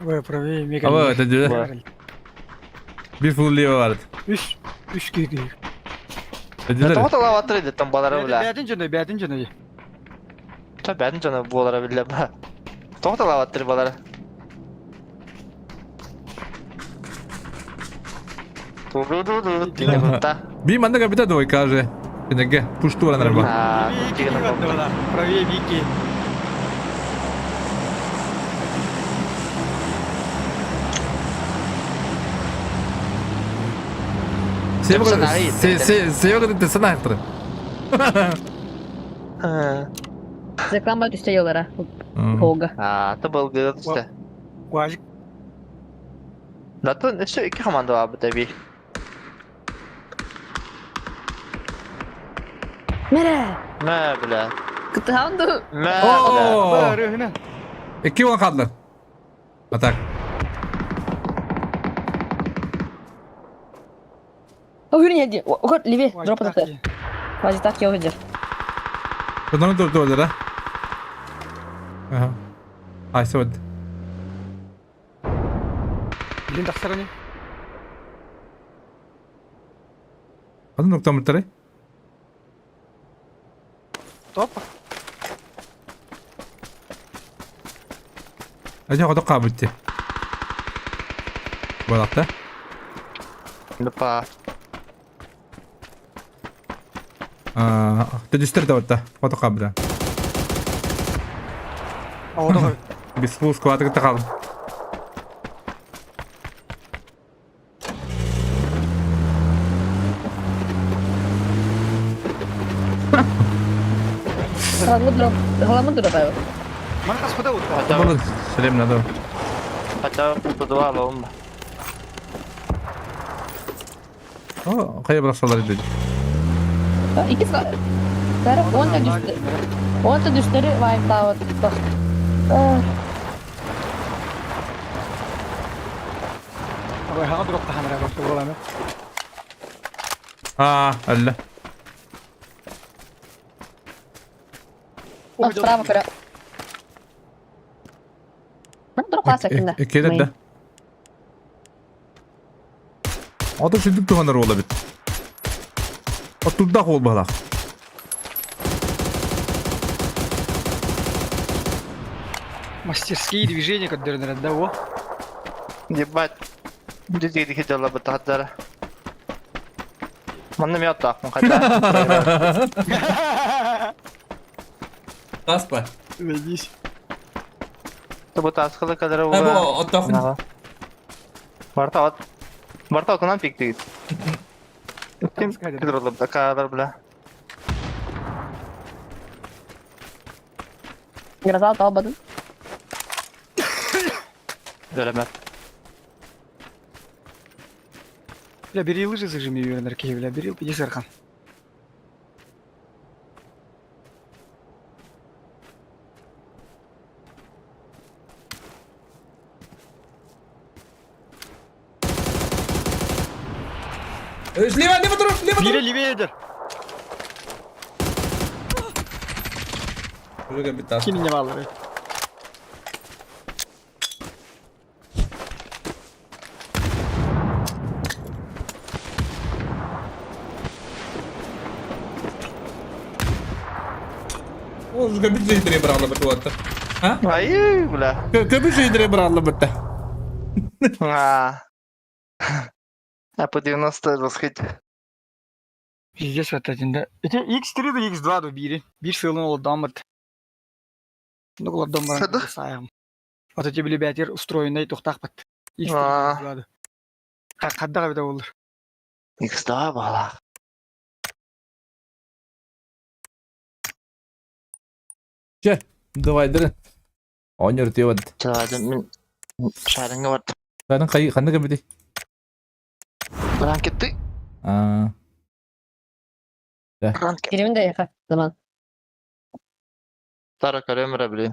Ой, правее мега.
Ава, это де. Bir full лево vardı.
Үш, үш киги.
Эдилер.
Тоҕо талаабаттар эдиттэн балара бля.
Бээтин дьоно, бээтин дьоно.
Та бээтин дьоно буолара биллэ ба. Тоҕо талаабаттар балара. Ту-ду-ду-ду, тине
Би маннык эбитэ двойка же. Кинеге пушту баран эрэ
Аа,
Правее Вики.
Север санаахтыр.
Реклама түстэ ялара. Хога.
Аа, та былгы түстэ.
Уажик.
Зато өссө икки команда баабыт эби.
Мере.
Мэ, бля.
Кытаанду.
Мэ, бля.
Рыһына.
Икки уон хаалла. А так.
Огүрүн яди. Огор левее. Дроп атты. Вазик так я
Бұны durdu да? Ага. Айсы вот.
Блин, тахсараны.
Ханна нуктамыттары?
Топ.
Ажа хоток каабытты. Балакта.
Па.
Аа, төдүстер да батта. Хоток каабыта.
Оодо.
Бис сквады кытта калдым.
Халамы дроп. Халамы дроп аю.
Ман хас куда утка.
Болын. Сәлем надо.
Хотя бы подвал он.
О, кая бирақсалар иди.
Икки Сара, он да түстү. Он да түстөрү вайптаабыт.
Ой, хага дроп тахамара бак буолами.
Аа, алла.
Справа көрө. Мен дроп аса кинде.
Келет да. Ата сүндүк тугандар бола бит. Оттурдах ол балах.
Мастерские движения, которые да, во.
Ебать. Дизги дихи бытахтара. Манна мен оттаахпын хотя.
Таспа.
Ведись.
Бу таскалы кадары
Бу оттаахын.
Барта от. Барта отунан пиктигит. Ким кыдырлып да кадар бля.
Гроза талбадын.
Дөлемет.
Бля, бери лыжи зажими юрнерки, бля, бери, иди сархан.
Лево, лево туруп, лево
Бире
туруп.
левее дер.
Уже бит тас.
Кини не баллы.
О, уже бит жейдіре бір алла бітті отты. А?
Ай, бля.
Көбі жейдіре бір алла бітті.
А. А по 90 расхит.
Пиздец вот один, да. Это X3 да X2 да бири. Бир сылын ол дамыт. Ну, олар дом
Сады?
сайым. Вот эти били бәтер устроенный тухтахпат. X3
А.
X2 да. Кадда бит олар.
X2 бала.
Че, давай дыры. Ойнер тиот.
Чалады мен шарыңа бар.
Сәнің қай қандай кәбіде?
Ранкетти.
Аа.
Ранкет.
Киримин да яха. Заман.
Тара көрөмөр блин.